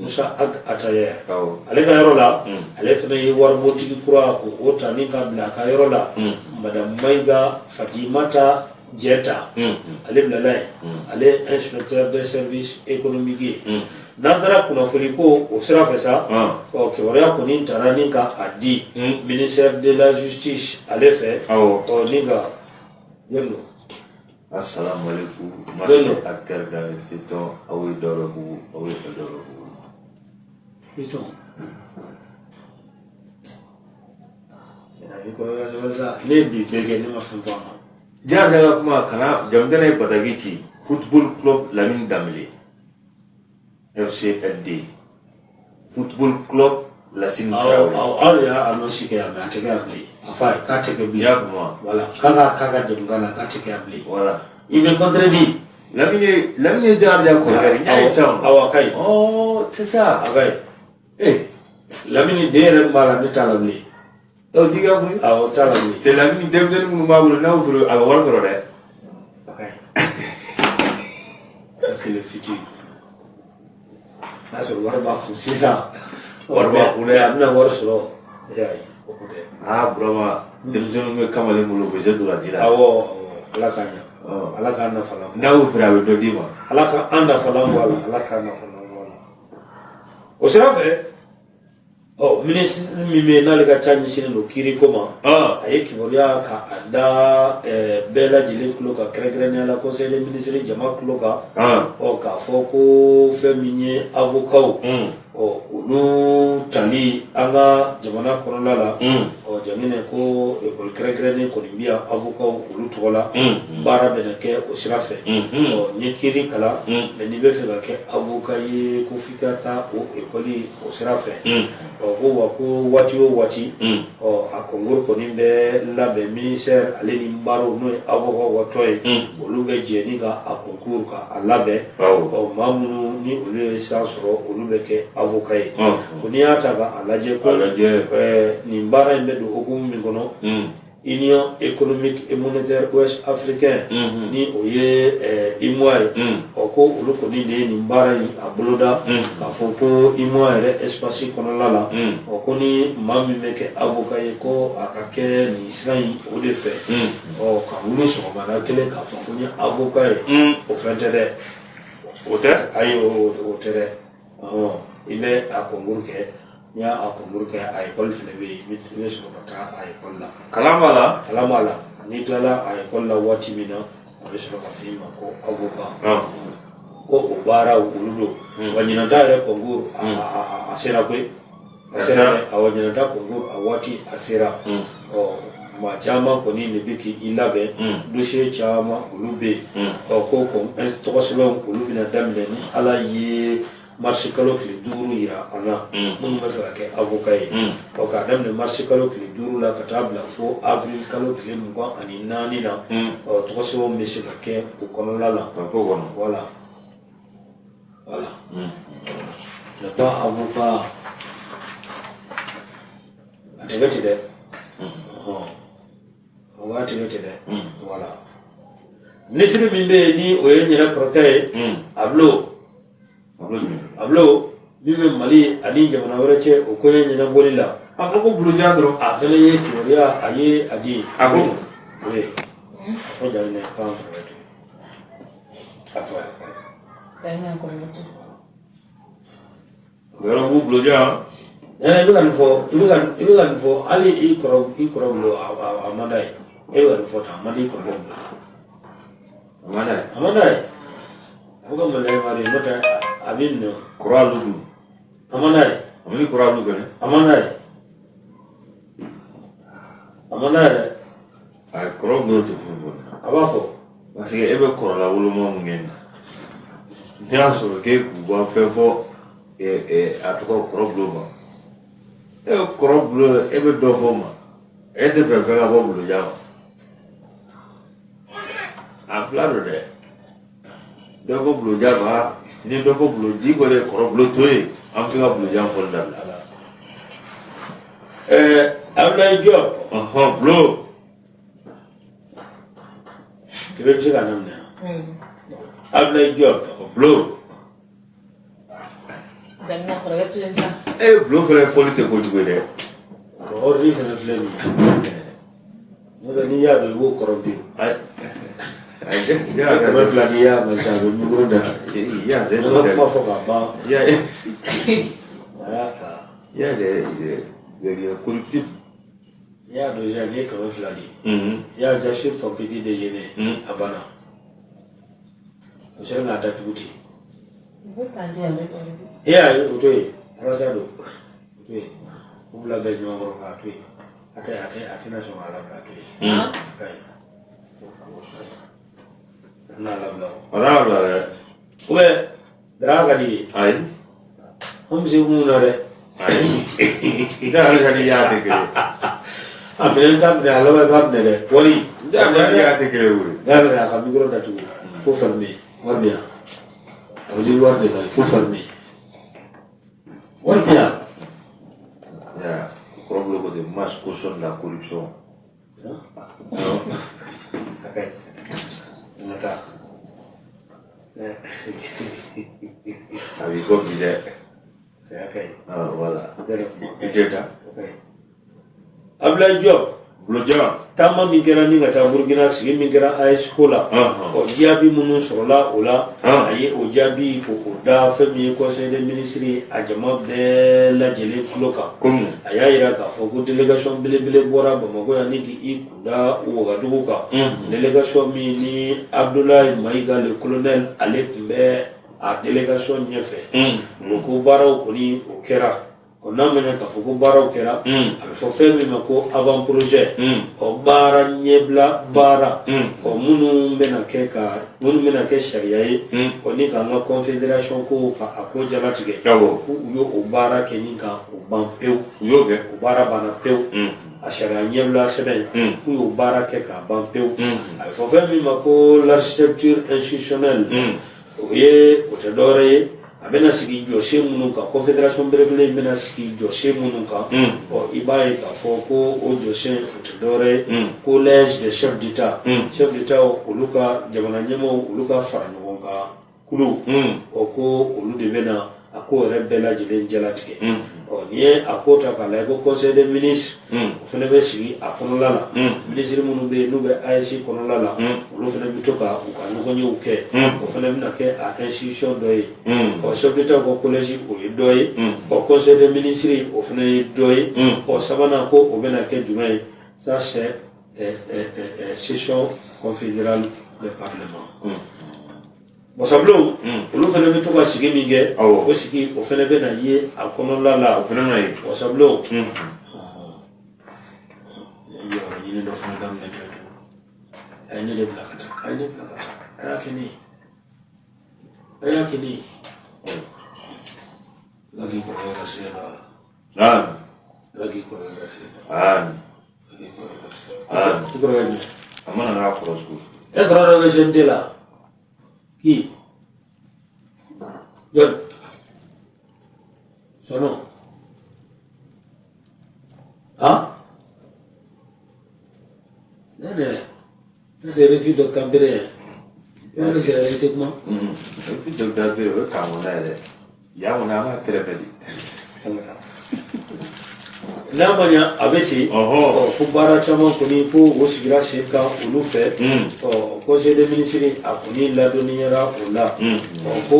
Musa Ag Attaher? Ale ka yɔrɔ la, ale fana ye waribotigi kura ko o ta ni ka bila a ka yɔrɔ la, madame Mayiga Fatimata Jɛta. Ale bilala yen, ale ye inspecteur des services économiques ye. N'an taara kunnafoni ko o sira fɛ sa, ɔ, kibaruya kɔni taara ni ka a di ministère de la justice ale fɛ. Ɔ, ni ka jɔn don?
Assalamu alaikum.
Jɔn don?
Marché acteur dans le feuilleton aw ye Dawudabugu, aw ye Dawudabugu.
Feuilleton. I kɔrɔkɛ sa, ne ye bi bɛɛ kɛ, ne ma fɛn fɔ a ma.
Diɲɛ ka kuma kana Jamitɛnɛ ye bataki ci Football Club Lamine Dambele FCLD Football Club Lassine Traoré.
Awɔ, aw de y'a annonce kɛ yan, mais a tɛ kɛ yan bilen. A fɔ a ye k'a tɛ kɛ
I
bilen.
y'a faamu wa?
Voilà, k'a ka jamukan na, k'a tɛ kɛ yan bilen.
Voilà.
I bɛ contredit.
Lamine ye Jakarija kɔrɔkɛ de ye. N y'a ye sisan.
Awɔ, a ka ɲi.
Oh, c'est ça.
A ka ɲi.
Eh,
Lamini den yɛrɛ min b'a la, ne t'a la bilen.
O t'i ka koyi.
Awɔ, t'a la bilen.
Cɛ, Lamine denmisɛnnin minnu b'a bolo, n'a y'o feere, a bɛ wari sɔrɔ dɛ.
A ka ɲi. Ça, c'est le futur. N'a sɔrɔ wari b'a kun sisan.
Wari b'a kun dɛ.
A bɛna wari sɔrɔ. E y'a ye, o ko tɛ.
Ah, Burama, denmisɛnninw bɛ kamalen bolo, u bɛ se ntolanci la.
Awɔ, awɔ, Ala k'a ɲɛ. Ala k'an nafalan
n'a y'o feere a bɛ dɔ d'i ma.
Ala k'an nafalan bɔ a la, Ala k'an nafalan bɔ a la. O sira fɛ, ɔ minisiri min bɛ yen n'ale ka ca ɲɛsinnen don kiiriko ma, a ye kibaruya ka a da bɛɛ lajɛlen tulo kan, kɛrɛnkɛrɛnnenya la conseil des ministres jama tulo kan, ɔ k'a fɔ ko fɛn min ye avocats, ɔ olu tali an ka jamana kɔnɔna la, ɔ Janginɛ, ko ekɔli kɛrɛnkɛrɛnnen kɔni bɛ yan avocats olu tɔgɔ la, baara bɛna kɛ o sira fɛ. Ɔ n ye kiiri kalan, mais n'i bɛ fɛ ka kɛ avocat ye, ko f'i ka taa o ekɔli o sira fɛ. Ɔ ko wa ko waati o waati, ɔ a concours kɔni bɛ labɛn ministère ale ni barreau, n'o ye avocat ka tɔn ye, olu bɛ jɛ ni ka a concours ka a labɛn. Ɔ maa minnu ni olu ye sira sɔrɔ, olu bɛ kɛ avocat ye. Ko n'i y'a ta k'a lajɛ, ko nin baara in bɛ don hukumu min kɔnɔ, Union économique et monétaire ouest africain, ni o ye UEMOA ye, ɔ ko olu kɔni de ye nin baara in a boloda, k'a fɔ ko UEMOA yɛrɛ espace kɔnɔna la, ɔ ko ni maa min bɛ kɛ avocat ye, ko a ka kɛ nin sira in o de fɛ. Ɔ ka wuli sɔgɔmada kelen k'a fɔ ko n ye avocat ye, o fɛn tɛ dɛ.
O tɛ.
Ayi, o tɛ dɛ. I bɛ a concours kɛ, n'i y'a concours kɛ, a école fana bɛ yen, i bɛ sɔrɔ ka taa a école la.
Kalan b'a la.
Kalan b'a la. N'i tilala a école la waati min na, a bɛ sɔrɔ ka f'i ma ko avocat. Ko o baaraw olu don. Wa ɲinan ta yɛrɛ concours a sera koyi, a sera dɛ. Awɔ, ɲinan ta concours a waati a sera. Ɔ maa caman kɔni de bɛ k'i labɛn, dossier caman olu bɛ yen. Ɔ ko tɔgɔ sɛbɛnw olu bɛna daminɛ ni Ala ye marisi kalo tile 5 yira an na, minnu bɛ fɛ ka kɛ avocat ye. Ɔ k'a daminɛ marisi kalo tile 5 la ka taa bila fo avril kalo tile 24 na, ɔ tɔgɔ sɛbɛnw bɛ se ka kɛ o kɔnɔna la. Voilà, voilà, mais pas avocat a tɛ kɛ ten dɛ. O b'a tɛ kɛ ten dɛ. Voilà, minisiri min bɛ yen ni o ye n yɛrɛ kɔrɔkɛ ye, Ablo, Ablo min bɛ Mali ani jamana wɛrɛ cɛ o koɲɛ ɲɛnabɔli la.
A ko ko bulojan dɔrɔn.
A fana ye kibaruya a ye a di.
A ko.
Oui, a fɔ Janginɛ k'an kɔrɔkɛ to a fɔ a fɔ.
Janginɛ kɔrɔkɛ to.
O yɔrɔ b'u bulojan.
I bɛ ka nin fɔ, i bɛ ka nin fɔ, hali i kɔrɔ bolo a man d'a ye. E bɛ ka nin fɔ tan, a man di i kɔrɔkɛ bolo.
A man d'a ye.
A man d'a ye. A bɛ ka maloya i ma de, n'o tɛ a b'i minɛ o.
Kɔrɔ alu dun.
A man d'a ye.
A man di kɔrɔ alu fɛnɛ.
A man d'a ye. A man d'a ye dɛ.
Ayi, kɔrɔ bolo tɛ foyi fɔ.
A b'a fɔ.
Parce que e bɛ kɔrɔla woloma mun kɛ nin na, n'i y'a sɔrɔ k'e k'u ba fɛn fɔ, a tɔgɔ kɔrɔ bulo ma, e bɛ kɔrɔ bulo, e bɛ dɔ fɔ o ma, e tɛ fɛ fɛn ka bɔ bulojan ma. A fila don dɛ. Dɔ fɔ bulojan ma, ni dɔ fɔ buloji kɔni ye kɔrɔ bulo to yen, an bɛ se ka bulojan fɔli dabila.
Abdoulaye Diop.
Ɔhɔn, bulo.
Kebe bɛ se ka daminɛ. Abdoulaye Diop.
Bulo.
Janginɛ kɔrɔkɛ to yen sa.
E bulo fɛnɛ fɔli tɛ kojugu ye dɛ.
Ordi fana filɛ nin ye. N'o tɛ n'i y'a dɔn i b'o kɔrɔ bi.
Ayi.
200 n'i y'a ma sisan, a bɛ micro datugu.
I y'a
N ka kuma fɔ ka ban.
I y'a
A y'a ta.
I y'a kɛ collectif.
N'i y'a dɔn sisan n'i ye 200 di. I y'a j'assure ton petit déjeuner. A banna. O sera k'a datugu ten. E y'a ye, o to yen, arasa don, o to yen, u fila bɛɛ ɲɔgɔn kɔrɔ k'a to yen. A tɛna sɔn k'a labila, a to yen. A ka ɲi. A tɛna labila o.
A t'a labila dɛ.
Ou bien Dara ka di ye.
Ayi.
An bɛ se mun na dɛ.
Ayi. N t'a yɛrɛ ka di y'a tɛ kelen.
A minɛ t'a minɛ, a laban i b'a minɛ dɛ. Wari.
N t'a yɛrɛ ka di y'a tɛ kelen koyi.
N'a minɛ, a ka micro datugu. Fo fermer. Wari bɛ yan. A bɛ di wari de kan, fo fermer. Wari bɛ yan.
Ya, kɔrɔ bolo ko de masse cautionne la corruption.
A ka ɲi. An ka taa.
A b'i kɔ bi dɛ.
A ka ɲi.
Ah, voilà.
I tɛ kuma.
I tɛ taa.
A ka ɲi. Abdoulaye Diop.
Bulojan.
Taama min kɛra ni ka taa Burukina, sigi min kɛra AES ko la, ɔ jaabi minnu sɔrɔla o la, a ye o jaabi ko o da fɛn min ye conseil des ministres a jama bɛɛ lajɛlen tulo kan.
Komi
A y'a jira k'a fɔ ko délégation belebele bɔra Bamakɔ yan ni k'i kunda Wagadugu kan, délégation min ni Abdoulaye Mayiga le colonel, ale tun bɛ a délégation ɲɛfɛ. O ko baaraw kɔni o kɛra. Ɔ n'a ma ɲɛ k'a fɔ ko baaraw kɛra, a bɛ fɔ fɛn min ma ko avant projet, ɔ baara ɲɛbila baara, ɔ minnu bɛna kɛ ka minnu bɛna kɛ sariya ye, ɔ ni k'an ka confédération ko ka a ko jalatigɛ, ko u y'o o baara kɛ ni ka o ban pewu.
U y'o kɛ.
O baara banna pewu. A sariya ɲɛbila sɛbɛn, k'u y'o baara kɛ k'a ban pewu. A bɛ fɔ fɛn min ma ko l'architecture institutionnelle, o ye o tɛ dɔwɛrɛ ye, a bɛna sigi jɔsen minnu kan, confédération belebele in bɛna sigi jɔsen minnu kan, ɔ i b'a ye k'a fɔ ko o jɔsen o tɛ dɔwɛrɛ ye collège des chefs d'État, chefs d'État olu ka jamana ɲɛmaaw olu ka fara ɲɔgɔn kan kulu, ɔ ko olu de bɛna a ko yɛrɛ bɛɛ lajɛlen jalatigɛ. Ɔ n'i ye a ko ta k'a lajɛ ko conseil des ministres, o fana bɛ sigi a kɔnɔla la, minisiri minnu bɛ yen n'u bɛ AES kɔnɔla la, olu fana bɛ to ka u ka ɲɔgɔnyew kɛ, o fana bɛna kɛ a institution dɔ ye. Ɔ chef d'État ka collège o ye dɔ ye, ɔ conseil des ministres o fana ye dɔ ye. Ɔ sabanan ko o bɛna kɛ jumɛn ye? Ça c'est session confédérale des parlements. Wasabulon olu fana bɛ to ka sigi min kɛ, o sigi o fana bɛ na ye a kɔnɔla la.
O fana bɛna ye.
Wasabulon yɔrɔ ɲini dɔ fana daminɛ kɛ tugun. A ye ne de bila ka taa, a ye ne bila ka taa, a y'a kɛ ne ye, a y'a kɛ ne ye. Ala k'i kɔrɔkɛ ka se dɔ a la.
Amin.
Ala k'i kɔrɔkɛ ka se dɔ.
Amin.
Ala k'i kɔrɔkɛ ka se.
Amin.
I kɔrɔkɛ jumɛn?
A mana n'a kɔrɔ sugu sugu.
E kɔrɔ dɔ bɛ CNT la qui? Jɔn? Son nom? Hein? Non, mais ça c'est refus d'obtempérer. I b'a dɔn sariya tɛ kuma.
Refus d'obtempérer o ye kan kɔnɔna ye dɛ. Yan kɔni an b'a tɛrɛmɛ de.
N'a ma ɲa a bɛ ten. Ɔ ko baara caman kɔni ko o sigira sen kan olu fɛ. Ɔ conseil des ministres a kɔni ladɔnniyara o la. Ɔ ko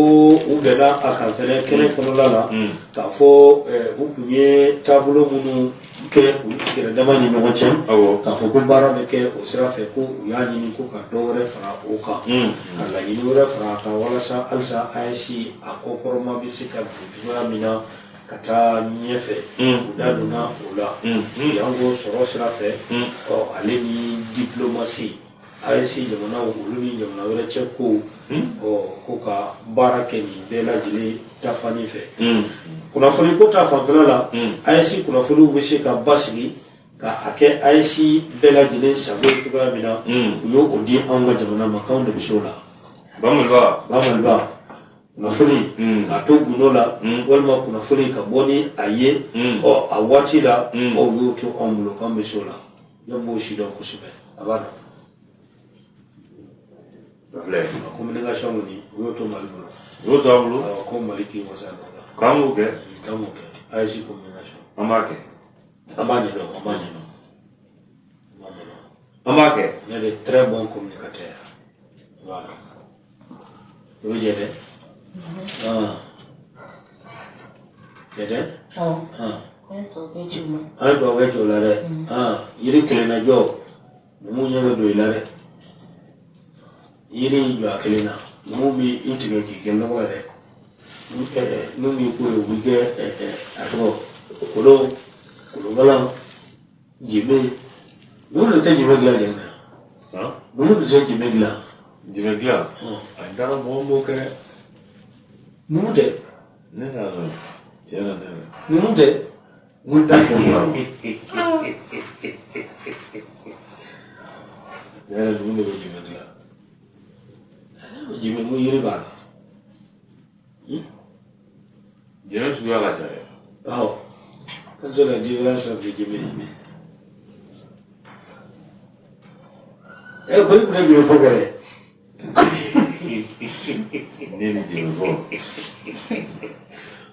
u bɛnna a kan fɛnɛ kɛnɛ kɔnɔla la k'a fɔ u tun ye taabolo minnu kɛ u yɛrɛ dama ni ɲɔgɔn cɛ, k'a fɔ ko baara bɛ kɛ o sira fɛ, ko u y'a ɲini ko ka dɔ wɛrɛ fara o kan, ka laɲini wɛrɛ fara a kan walasa halisa AES a kɔkɔrɔma bɛ se ka don cogoya min na ka taa ɲɛfɛ. U da donna o la yanko sɔrɔ sira fɛ, ɔ ale ni diplomatie, AES jamanaw olu ni jamana wɛrɛ cɛ ko, ɔ ko ka baara kɛ nin bɛɛ lajɛlen ta fani fɛ. Kunnafoni ko ta fanfɛla la, AES kunnafoniw bɛ se ka basigi ka a kɛ AES bɛɛ lajɛlen sago ye cogoya min na, u y'o o di anw ka jamana ma k'anw de bɛ se o la.
Bamaliba.
Bamaliba, kunnafoni k'a to gundo la walima kunnafoni ka bɔ ni a ye, ɔ a waati la, ɔ u y'o to anw bolo k'an bɛ se o la. Jɔn b'o si dɔn kosɛbɛ? A b'a dɔn.
A filɛ.
A communication kɔni u y'o to Mali bolo.
U y'o to an bolo.
Awɔ, ko Mali k'i wasa don o la.
K'an k'o kɛ.
K'an k'o kɛ AES communication.
An b'a kɛ.
An b'a ɲɛdɔn, an b'a ɲɛdɔn, an b'a ɲɛdɔn.
An b'a kɛ.
Ne de est très bon communicateur. Voilà. O bɛ jɛ dɛ. Ah. Jɛ dɛ.
Awɔ.
Ah.
An ye tubabu ci u ma.
An ye tubabu ci o la dɛ. Ah, yiri kelenna jɔ, numu ɲɛ bɛ don i la dɛ. Yiri in jɔ a kelen na, numu b'i tigɛ k'i kɛ lɔgɔ yɛrɛ. N'u m'i ko ye, u b'i kɛ a tɔgɔ kolon, kolonkalan, jenbe. Numu de tɛ jenbe dilan jɛnɛ na. Numu de tɛ jenbe dilan.
Jenbe dilan? A n taara mɔgɔ m'o kɛ dɛ.
Numu tɛ.
Ne t'a dɔn. Tiɲɛ na ne yɛrɛ.
Numu tɛ.
Mun t'a kɛ mun
Ne yɛrɛ numu de bɛ jenbe dilan. Jenbe mun yiri b'a la.
Jenbe suguya ka ca dɛ.
Awɔ. Quelles sont les différences entre jenbe? Eh, ko i kun tɛ jenbe fɔ kɛ dɛ.
Ne ni jenbe fɔ.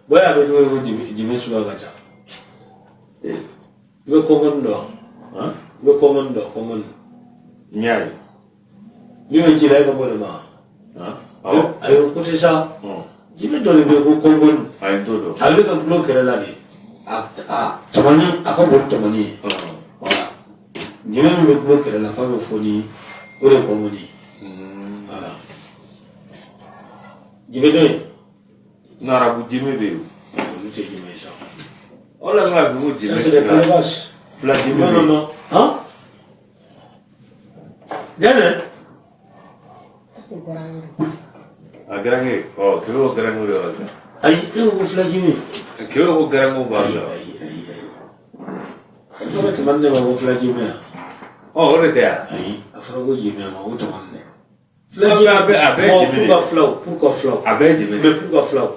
Bɔn y'a dɔn cogo di ko jenbe suguya ka ca? I bɛ kɔnkɔni dɔn wa? I bɛ kɔngɔni dɔn, kɔngɔni?
N y'a ye.
Min bɛ ji la, e ka bɔ de ma.
Awɔ.
Ayi, o ko tɛ sa. Jimɛ dɔ de bɛ yen ko kɔngɔni.
Ayi, n t'o dɔn.
A bɛ ka gulon kɛrɛ la de, a tamani, a ka bon ni tamani ye. Voilà, jimɛ min bɛ gulon kɛrɛ la f'a bɛ fɔ ni o de ye kɔngɔni ye. Voilà, jimɛ dɔ ye.
N'arabu jimɛ bɛ yen.
Olu tɛ jimɛ ye sa.
O la n ka dugu jimɛ.
Ça, c'est des calebasses.
Fila jimɛ.
Non, non, non. Hein? Gɛnɛ.
A garange, ɔ kebe ko garange de b'a dilan.
Ayi, e ko fila jimɛ.
Kebe ko garange b'a dilan.
Ayi, ayi, ayi. E ko tamani ne ma ko fila jimɛ yan.
Ɔ, o de tɛ yan.
Ayi, a fɔra ko jimɛ ma ko tamani ne.
Fila jimɛ, a bɛɛ ye jimɛ de.
Pourquoi filaw? Pourquoi filaw?
A bɛɛ ye jimɛ de.
Mais pourquoi filaw?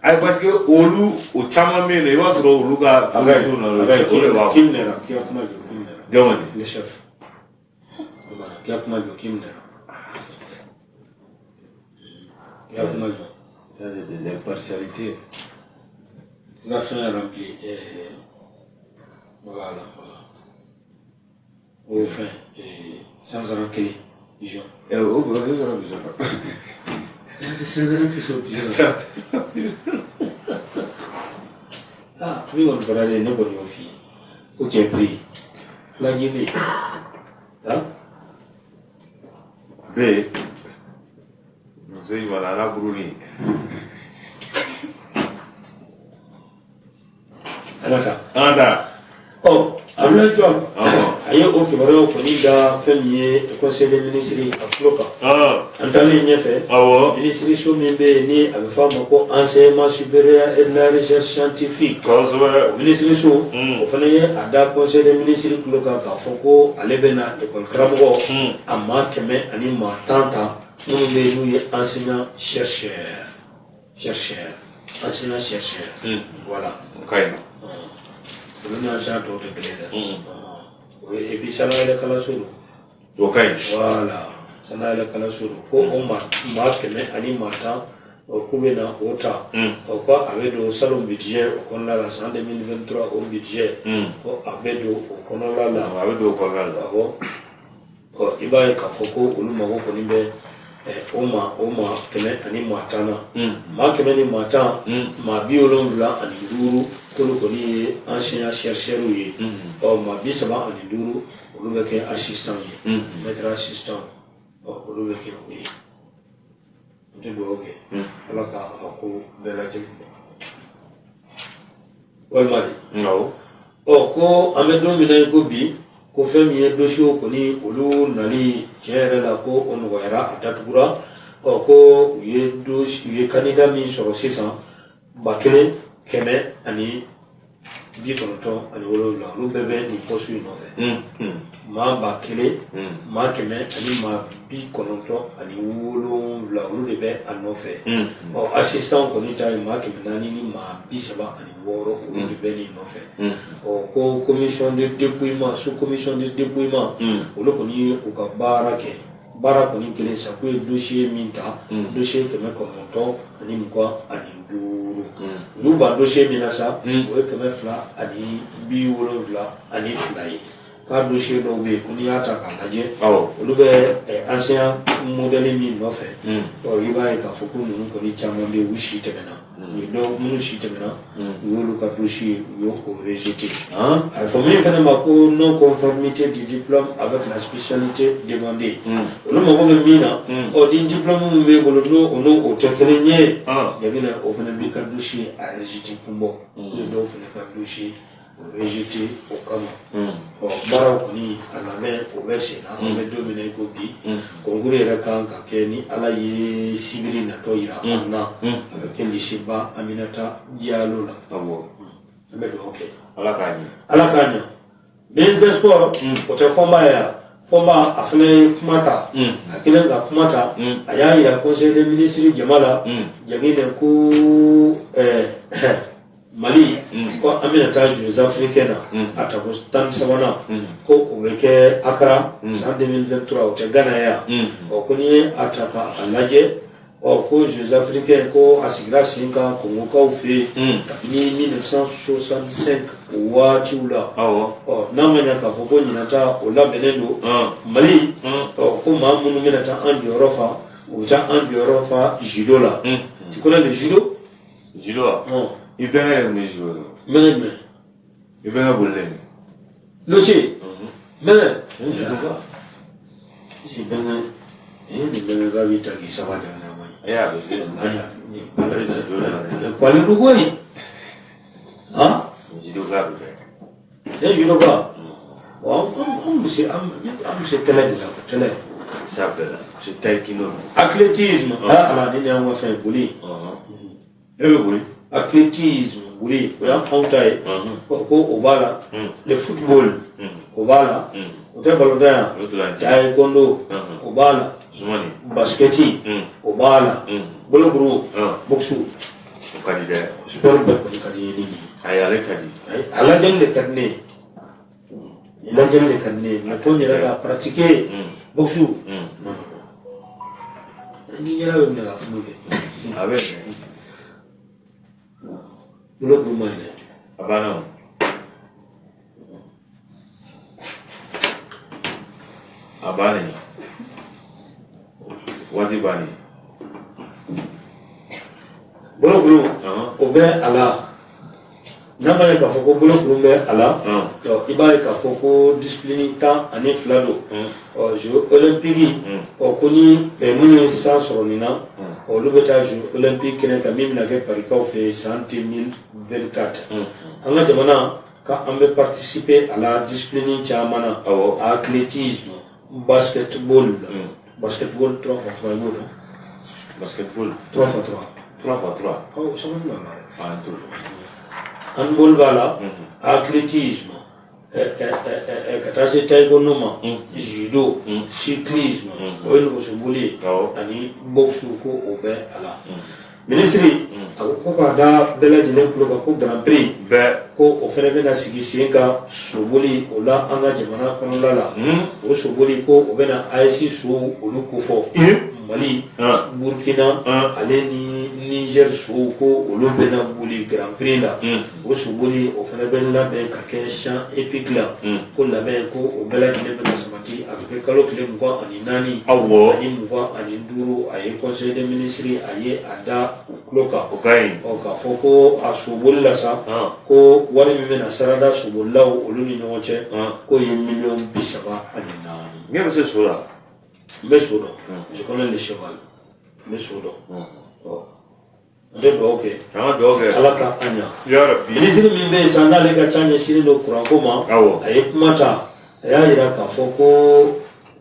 Ayi, parce que olu o caman bɛ yen nɔ, i b'a sɔrɔ olu ka foliso na o de b'a.
K'i minɛra, k'i ka kuma jɔ, k'i minɛra.
Jɔn di?
Le chef. K'i ka kuma jɔ, k'i minɛra. K'i ka kuma jɔ.
Ça, c'est de l'impartialité.
I ka fɛn rempli. Voilà, voilà. O fɛn sansaran kelen pigeon.
Ɛ, o bɛ sɔrɔ pigeon na.
Sansaran tɛ sɔrɔ pigeon na. Ah, min kɔni fɔra de, ne kɔni y'o f'i ye. Ko cɛ piri. Fila jimɛ. Ah?
Bɛ yen. Muso in mana n'a buruni.
Ala ka.
An ka taa.
Ɔ, Abdoulaye Diop, a ye o kibaruyaw kɔni da fɛn min ye conseil des ministres a tulo kan. An taalen ɲɛfɛ, minisiri so min bɛ yen ni a bɛ f'a ma ko enseignement supérieur et de la recherche scientifique, minisiri so o fana ye a da conseil des ministres tulo kan k'a fɔ ko ale bɛna école karamɔgɔ a maa 110 ta, minnu bɛ yen n'u ye enseignant chercheur, enseignant chercheur, voilà.
O ka ɲi.
Olu ni enseignant tɔw tɛ kelen ye dɛ. O ye, et puis sanayɛlɛ kalanso don.
O ka ɲi.
Voilà, sanayɛlɛ kalanso don, ko o maa 110, o k'u bɛ na o ta. O ko a bɛ don salon budget o kɔnɔna la, san 2023 o budget, ko a bɛ don o kɔnɔna la.
A bɛ don o kɔnɔna la.
Awɔ. Ɔ, i b'a ye k'a fɔ ko olu mago kɔni bɛ o maa 110 na. Maa 110, maa 75 k'olu kɔni ye enseignant chercheur ye. Ɔ, maa 35, olu bɛ kɛ assistant ye, maître assistant. Ɔ, olu bɛ kɛ o ye. N tɛ dugawu kɛ, Ala ka a ko bɛɛ lajɛlen bɛn walima de.
Awɔ.
Ɔ, ko an bɛ don min na i ko bi, ko fɛn min ye dossier kɔni olu nali tiɲɛ yɛrɛ la, ko o nɔgɔyara, a datugura. Ɔ, ko u ye u ye candidat min sɔrɔ sisan, 1197, olu bɛɛ bɛ nin poste in nɔfɛ. Maa 1000, maa 197, olu de bɛ a nɔfɛ. Ɔ, assistant kɔni ta ye maa 436, olu de bɛ nin nɔfɛ. Ɔ, ko commission de dépouillement, sous commission de dépouillement, olu kɔni ye u ka baara kɛ. Baara kɔni kelen sa, k'u ye dossier min ta, dossier 925, olu ban dossier min na sa, o ye 272 ye. K'a dossier dɔw bɛ yen ko n'i y'a ta k'a lajɛ, olu bɛ ancien modèle min nɔfɛ. Ɔ, i b'a ye k'a fɔ ko ninnu kɔni caman bɛ yen, u si tɛmɛna. U ye dɔw minnu si tɛmɛna, u y'olu ka dossier, u y'o rejeté. A bɛ fɔ min fana ma ko non conformité du diplôme avec la spécialité demandée, olu mago bɛ min na, ɔ, ni diplôme min b'e bolo n'o o n'o o tɛ kelen ye, Jamina, o fana b'i ka dossier a rejeté kun bɔ. U ye dɔw fana ka dossier o rejeté o kama. Ɔ, baaraw kɔni a labɛn o bɛ sen na. An bɛ don min na i ko bi, concours yɛrɛ kan ka kɛ, ni Ala ye sibiri natɔ yira an na, a bɛ kɛ lycée ba Aminata Diallo la. An bɛ dugawu kɛ.
Ala k'a ɲɛ.
Ala k'a ɲɛ. Ministre des sports, o tɛ Fɔnba ye yan. Fɔnba, a fana ye kuma ta. A kɛlen ka kuma ta, a y'a yira conseil des ministres jama la, Jaginɛ, ko Mali, ko an bɛna taa Jeux africains na, a tako 13nan, ko o bɛ kɛ Accra san 2023, o tɛ Ghana ye yan. Ɔ, ko n'i ye a ta k'a lajɛ Ɔ ko Jeux africains ko a sigira sen kan Kongokaw fɛ yen kabini 1965 o waatiw la. Ɔ n'a ma ɲɛ k'a fɔ ko ɲinan ta o labɛnnen don Mali, ɔ ko maa minnu bɛna taa an jɔyɔrɔ fa, u bɛ taa an jɔyɔrɔ fa judo la. Tu connais le judo?
Judo wa? I bɛnkɛ de tun bɛ judo kɛ.
N bɛnkɛ jumɛn?
I bɛnkɛ bolilen.
Loce? N bɛnkɛ? Judoka. Bɛnkɛ, nin bɛnkɛ k'a b'i ta k'i saba jamana ma ɲi.
E y'a bɛ se. A bɛ judo la.
Kwalen ko koyi. Han?
Judoka bɛ kɛ.
C'est judoka. Bon, an bɛ se an bɛ se tɛlɛ de la, tɛlɛ.
Sa bɛɛ la. Se taekwondo.
Athlétisme. Ah, ala ni y'an ka fɛn boli.
E bɛ boli.
Athlétisme boli, o y'an anw ta ye. Ko o b'a la. Le football, o b'a la. O tɛ balontan yan.
O ntolanci.
Taekwondo, o b'a la.
Zumani.
Basketi, o b'a la. Bolokuru, boxe.
O ka di dɛ.
Sport bɛɛ kɔni ka di n ye ni nin ye.
Ayi, ale ka di.
Ayi, a lajɛli de ka di ne ye. Lajɛli de ka di ne ye, mais ko n yɛrɛ ka pratiquer boxe, non non non, ni ɲɛda bɛ minɛ ka funu de.
A bɛ minɛ.
Bolokuru ma ɲi dɛ.
A banna o. A bannen. Waati bannen.
Bolokuru o bɛ a la. N'a ma ye k'a fɔ ko bolokuru bɛ a la, i b'a ye k'a fɔ ko discipline 12 don. Ɔ jeux olympiques, ɔ ko ni minnu ye san sɔrɔ nin na, olu bɛ taa jeux olympiques kɛnɛ kan min bɛna kɛ Parikaw fɛ yen san 2024. An ka jamana ka an bɛ participer a la discipline caman na. Athlétisme, basketball la, basketball 3 x 3, i b'o dɔn?
Basketball.
3 x 3.
3 x 3.
Ɔ sɛbɛnni b'a la dɛ.
Ah, n t'o dɔn.
Handball b'a la, athlétisme, ka taa se taekwondo ma, judo, cyclisme, o ye nɛgɛsoboli ye, ani boxe, ko o bɛ a la. Minisiri a ko k'a da bɛɛ lajɛlen tulo kan ko grand prix
bɛɛ
ko o fana bɛna sigi sen kan soboli o la an ka jamana kɔnɔna la. O soboli ko o bɛna AES sow olu kofɔ, Mali, Burkina ale ni Niger sow, ko olu bɛna boli grand prix la. O soboli o fana bɛ labɛn ka kɛ champ hippique la. Ko labɛn ko o bɛɛ lajɛlen bɛna sabati, a bɛ kɛ kalo tile 24 ani 25. A ye conseil des ministres, a ye a da u tulo kan.
O ka ɲi.
Ɔ k'a fɔ ko a soboli la sa, ko wari min bɛna sarada sobolilaw olu ni ɲɔgɔn cɛ, k'o ye miliyɔn 34.
Ne bɛ se so la.
N bɛ so dɔn, je connais le cheval, n bɛ so dɔn. Ɔ n tɛ dugawu kɛ.
An ka dugawu kɛ.
Ala ka an ɲa.
Yarabi.
Minisiri min bɛ yen sa, n'ale ka ca ɲɛsinnen don kuranko ma, a ye kuma ta, a y'a jira k'a fɔ ko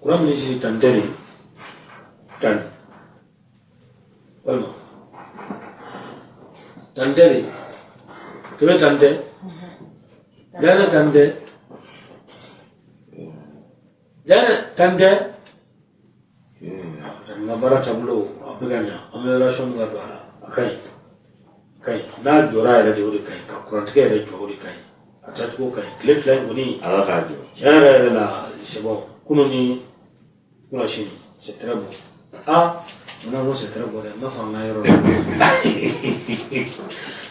kuran minisiri tan tɛ de tan walima tan tɛ de kɛmɛ tan tɛ jana tan tɛ jana tan tɛ. N ka baara taabolo a bɛ ka ɲa, amélioration bɛ ka don a la, a ka ɲi, a ka ɲi. N'a jɔra yɛrɛ de, o de ka ɲi. Ka kurantigɛ yɛrɛ jɔ, o de ka ɲi. A taacogo ka ɲi. Tile 2 in kɔni,
Ala k'a jɔ.
Tiɲɛ yɛrɛ yɛrɛ la, c'est bon. Kunun ni kunasini, c'est très bon. Ah, munna ko c'est très bon dɛ? N b'a fɔ an ka yɔrɔ la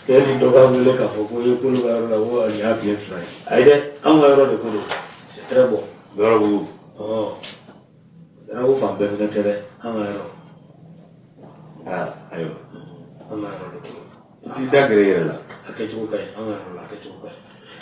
kɛ ni dɔ ka wele k'a fɔ ko e k'olu ka yɔrɔ la ko nin y'a tile 2 ye. Ayi dɛ, anw ka yɔrɔ de ko don, c'est très bon.
Yɔrɔbugu.
Ɔ Yɔrɔbugu fan bɛɛ fɛnɛ tɛ dɛ, an ka yɔrɔ.
Aa, ayiwa.
An ka yɔrɔ de ko don.
I t'i da gɛrɛ i yɛrɛ la.
A kɛcogo ka ɲi, an ka yɔrɔ la, a kɛcogo ka ɲi.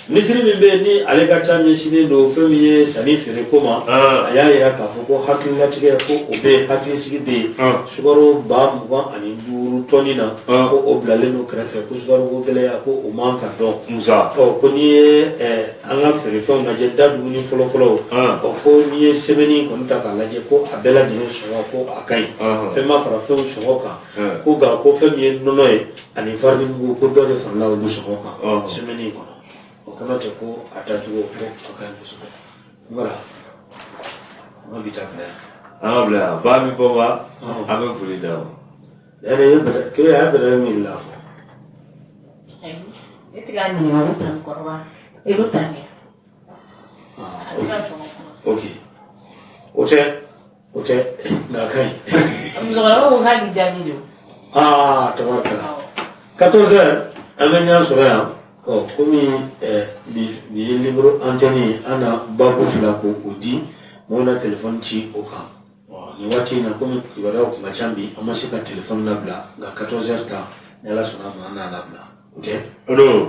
Minisiri min bɛ yen ni ale ka ca ɲɛsinnen don fɛn min ye sanni feere ko ma, a y'a jira k'a fɔ ko hakililatigɛ ko o bɛ yen, hakilisigi bɛ yen. Sukaro 25,000 tɔni na, ko o bilalen don kɛrɛfɛ, ko sukaro ko gɛlɛya ko o man ka dɔn.
Musa.
Ɔ ko n'i ye an ka feerefɛnw lajɛ, da dumuni fɔlɔfɔlɔw, ɔ ko n'i ye sɛbɛnni kɔni ta k'a lajɛ, ko a bɛɛ lajɛlen sɔngɔ ko a ka ɲi, fɛn ma fara fɛnw sɔngɔ kan. Ko nka ko fɛn min ye nɔnɔ ye ani farini mugu, ko dɔ de farala olu sɔngɔ kan semaine in kɔnɔ. O kɔnɔ tɛ ko a tacogo ko a ka ɲi kosɛbɛ. Voilà, an ka bi ta bila yan.
An ka bila yan. Ba min fɔ ba, an bɛ foli d'a ma.
Yɛrɛ ye bɛrɛ kelen a ye bɛrɛ min la fɔ.
Ayi, ne tɛ k'a ɲininka ko tan kɔrɔba e ko tan kɛ. A tɛ ka sɔn ka kuma.
Ok, o tɛ, o tɛ, nka a ka ɲi.
Musokɔrɔba ko k'a k'i jaabi de.
Aa, tabarikala, 14 heures an bɛ ɲɔgɔn sɔrɔ yan. Ɔ, komi bi bi ye libre antenne ye, an na babu fila ko o di mɔgɔw na telefɔni ci o kan. Ɔ, nin waati in na, komi kibaruyaw kun ka ca bi, an ma se ka telefɔni labila, nka 14 heures ta, ni Ala sɔnna a ma, an n'a labila. O tɛ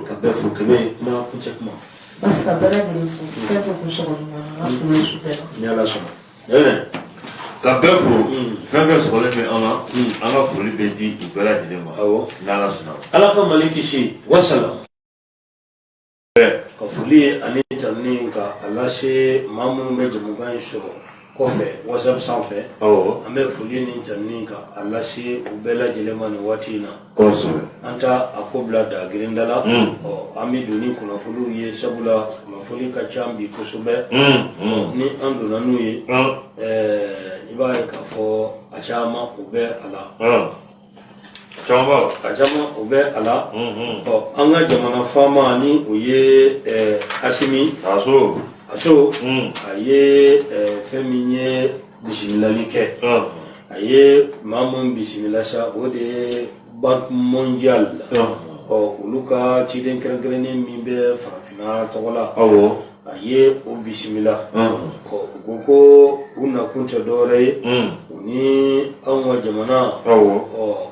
ka bɛɛ fo. Kɛmɛ kuma kuncɛ kuma.
Parce que ka bɛɛ lajɛlen fo, fɛn fɛn kun sɔgɔlen bɛ an na, an ka foli su bɛɛ la.
Ni Ala sɔnna. Ɛnɛ.
Ka bɛɛ fo, fɛn fɛn sɔgɔlen bɛ an na, an ka foli bɛ di u bɛɛ lajɛlen ma.
Awɔ.
N'Ala sɔnna.
Ala ka Mali kisi. Wasala. Ka foli ani tanuni ka a lase maa minnu bɛ jamukan in sɔrɔ kɔfɛ WhatsApp sanfɛ. An bɛ foli ni tanuni ka a lase u bɛɛ lajɛlen ma nin waati in na. An ta a ko bila da girinda la. Ɔ, an bɛ don ni kunnafoniw ye, sabula kunnafoni ka ca bi kosɛbɛ. Ni an donna n'u ye, i b'a ye k'a fɔ a caman o bɛ a la.
Caman.
A caman o bɛ a la. Ɔ, an ka jamana faama ni o ye Asimi.
Aso.
Aso, a ye fɛn min ye bisimilali kɛ. A ye maa mun bisimila sa, o de ye Banque mondiale. Ɔ, olu ka ciden kɛrɛnkɛrɛnnen min bɛ farafinna tɔgɔ la, a ye o bisimila. Ɔ, u ko ko u nakun tɛ dɔwɛrɛ ye, u ni anw ka jamana, ɔ,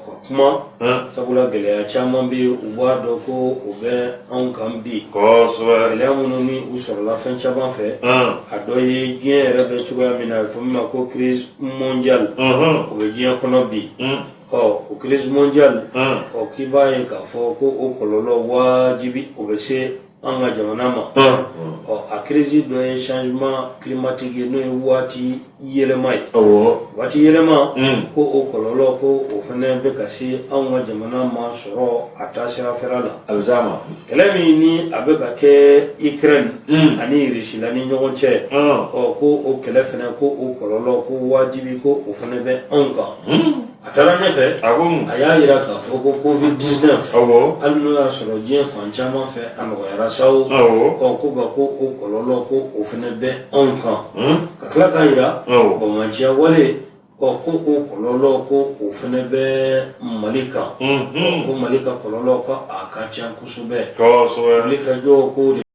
ka kuma, sabula gɛlɛya caman bɛ yen, u b'a dɔn ko o bɛ anw kan bi. Gɛlɛya minnu ni u sɔrɔla fɛn caman fɛ, a dɔ ye diɲɛ yɛrɛ bɛ cogoya min na, a bɛ fɔ min ma ko crise mondiale, o bɛ diɲɛ kɔnɔ bi. Ɔ, o crise mondiale, ɔ, k'i b'a ye k'a fɔ ko o kɔlɔlɔ wajibi o bɛ se an ka jamana ma. Ɔ, a crise dɔ ye changement climatique ye, n'o ye waati yɛlɛma ye. Waati yɛlɛma ko o kɔlɔlɔ, ko o fana bɛ ka se anw ka jamana ma sɔrɔ a taasira fɛrɛ la.
A bɛ s'a ma.
Kɛlɛ min ni a bɛ ka kɛ Ukraine ani Russie la ni ɲɔgɔn cɛ, ɔ, ko o kɛlɛ fana, ko o kɔlɔlɔ, ko wajibi ko o fana bɛ anw kan. A taara ɲɛfɛ,
A ko
a y'a jira k'a fɔ ko Covid 19, hali n'o y'a sɔrɔ diɲɛ fan caman fɛ a nɔgɔyara sa o, ɔ, ko nka ko o kɔlɔlɔ, ko o fana bɛ anw kan. Ka tila k'a jira banbaanciya wale, ɔ, ko o kɔlɔlɔ, ko o fana bɛ Mali kan, ko Mali ka kɔlɔlɔ, ko a ka ca kosɛbɛ. Wuli ka jɔ ko de.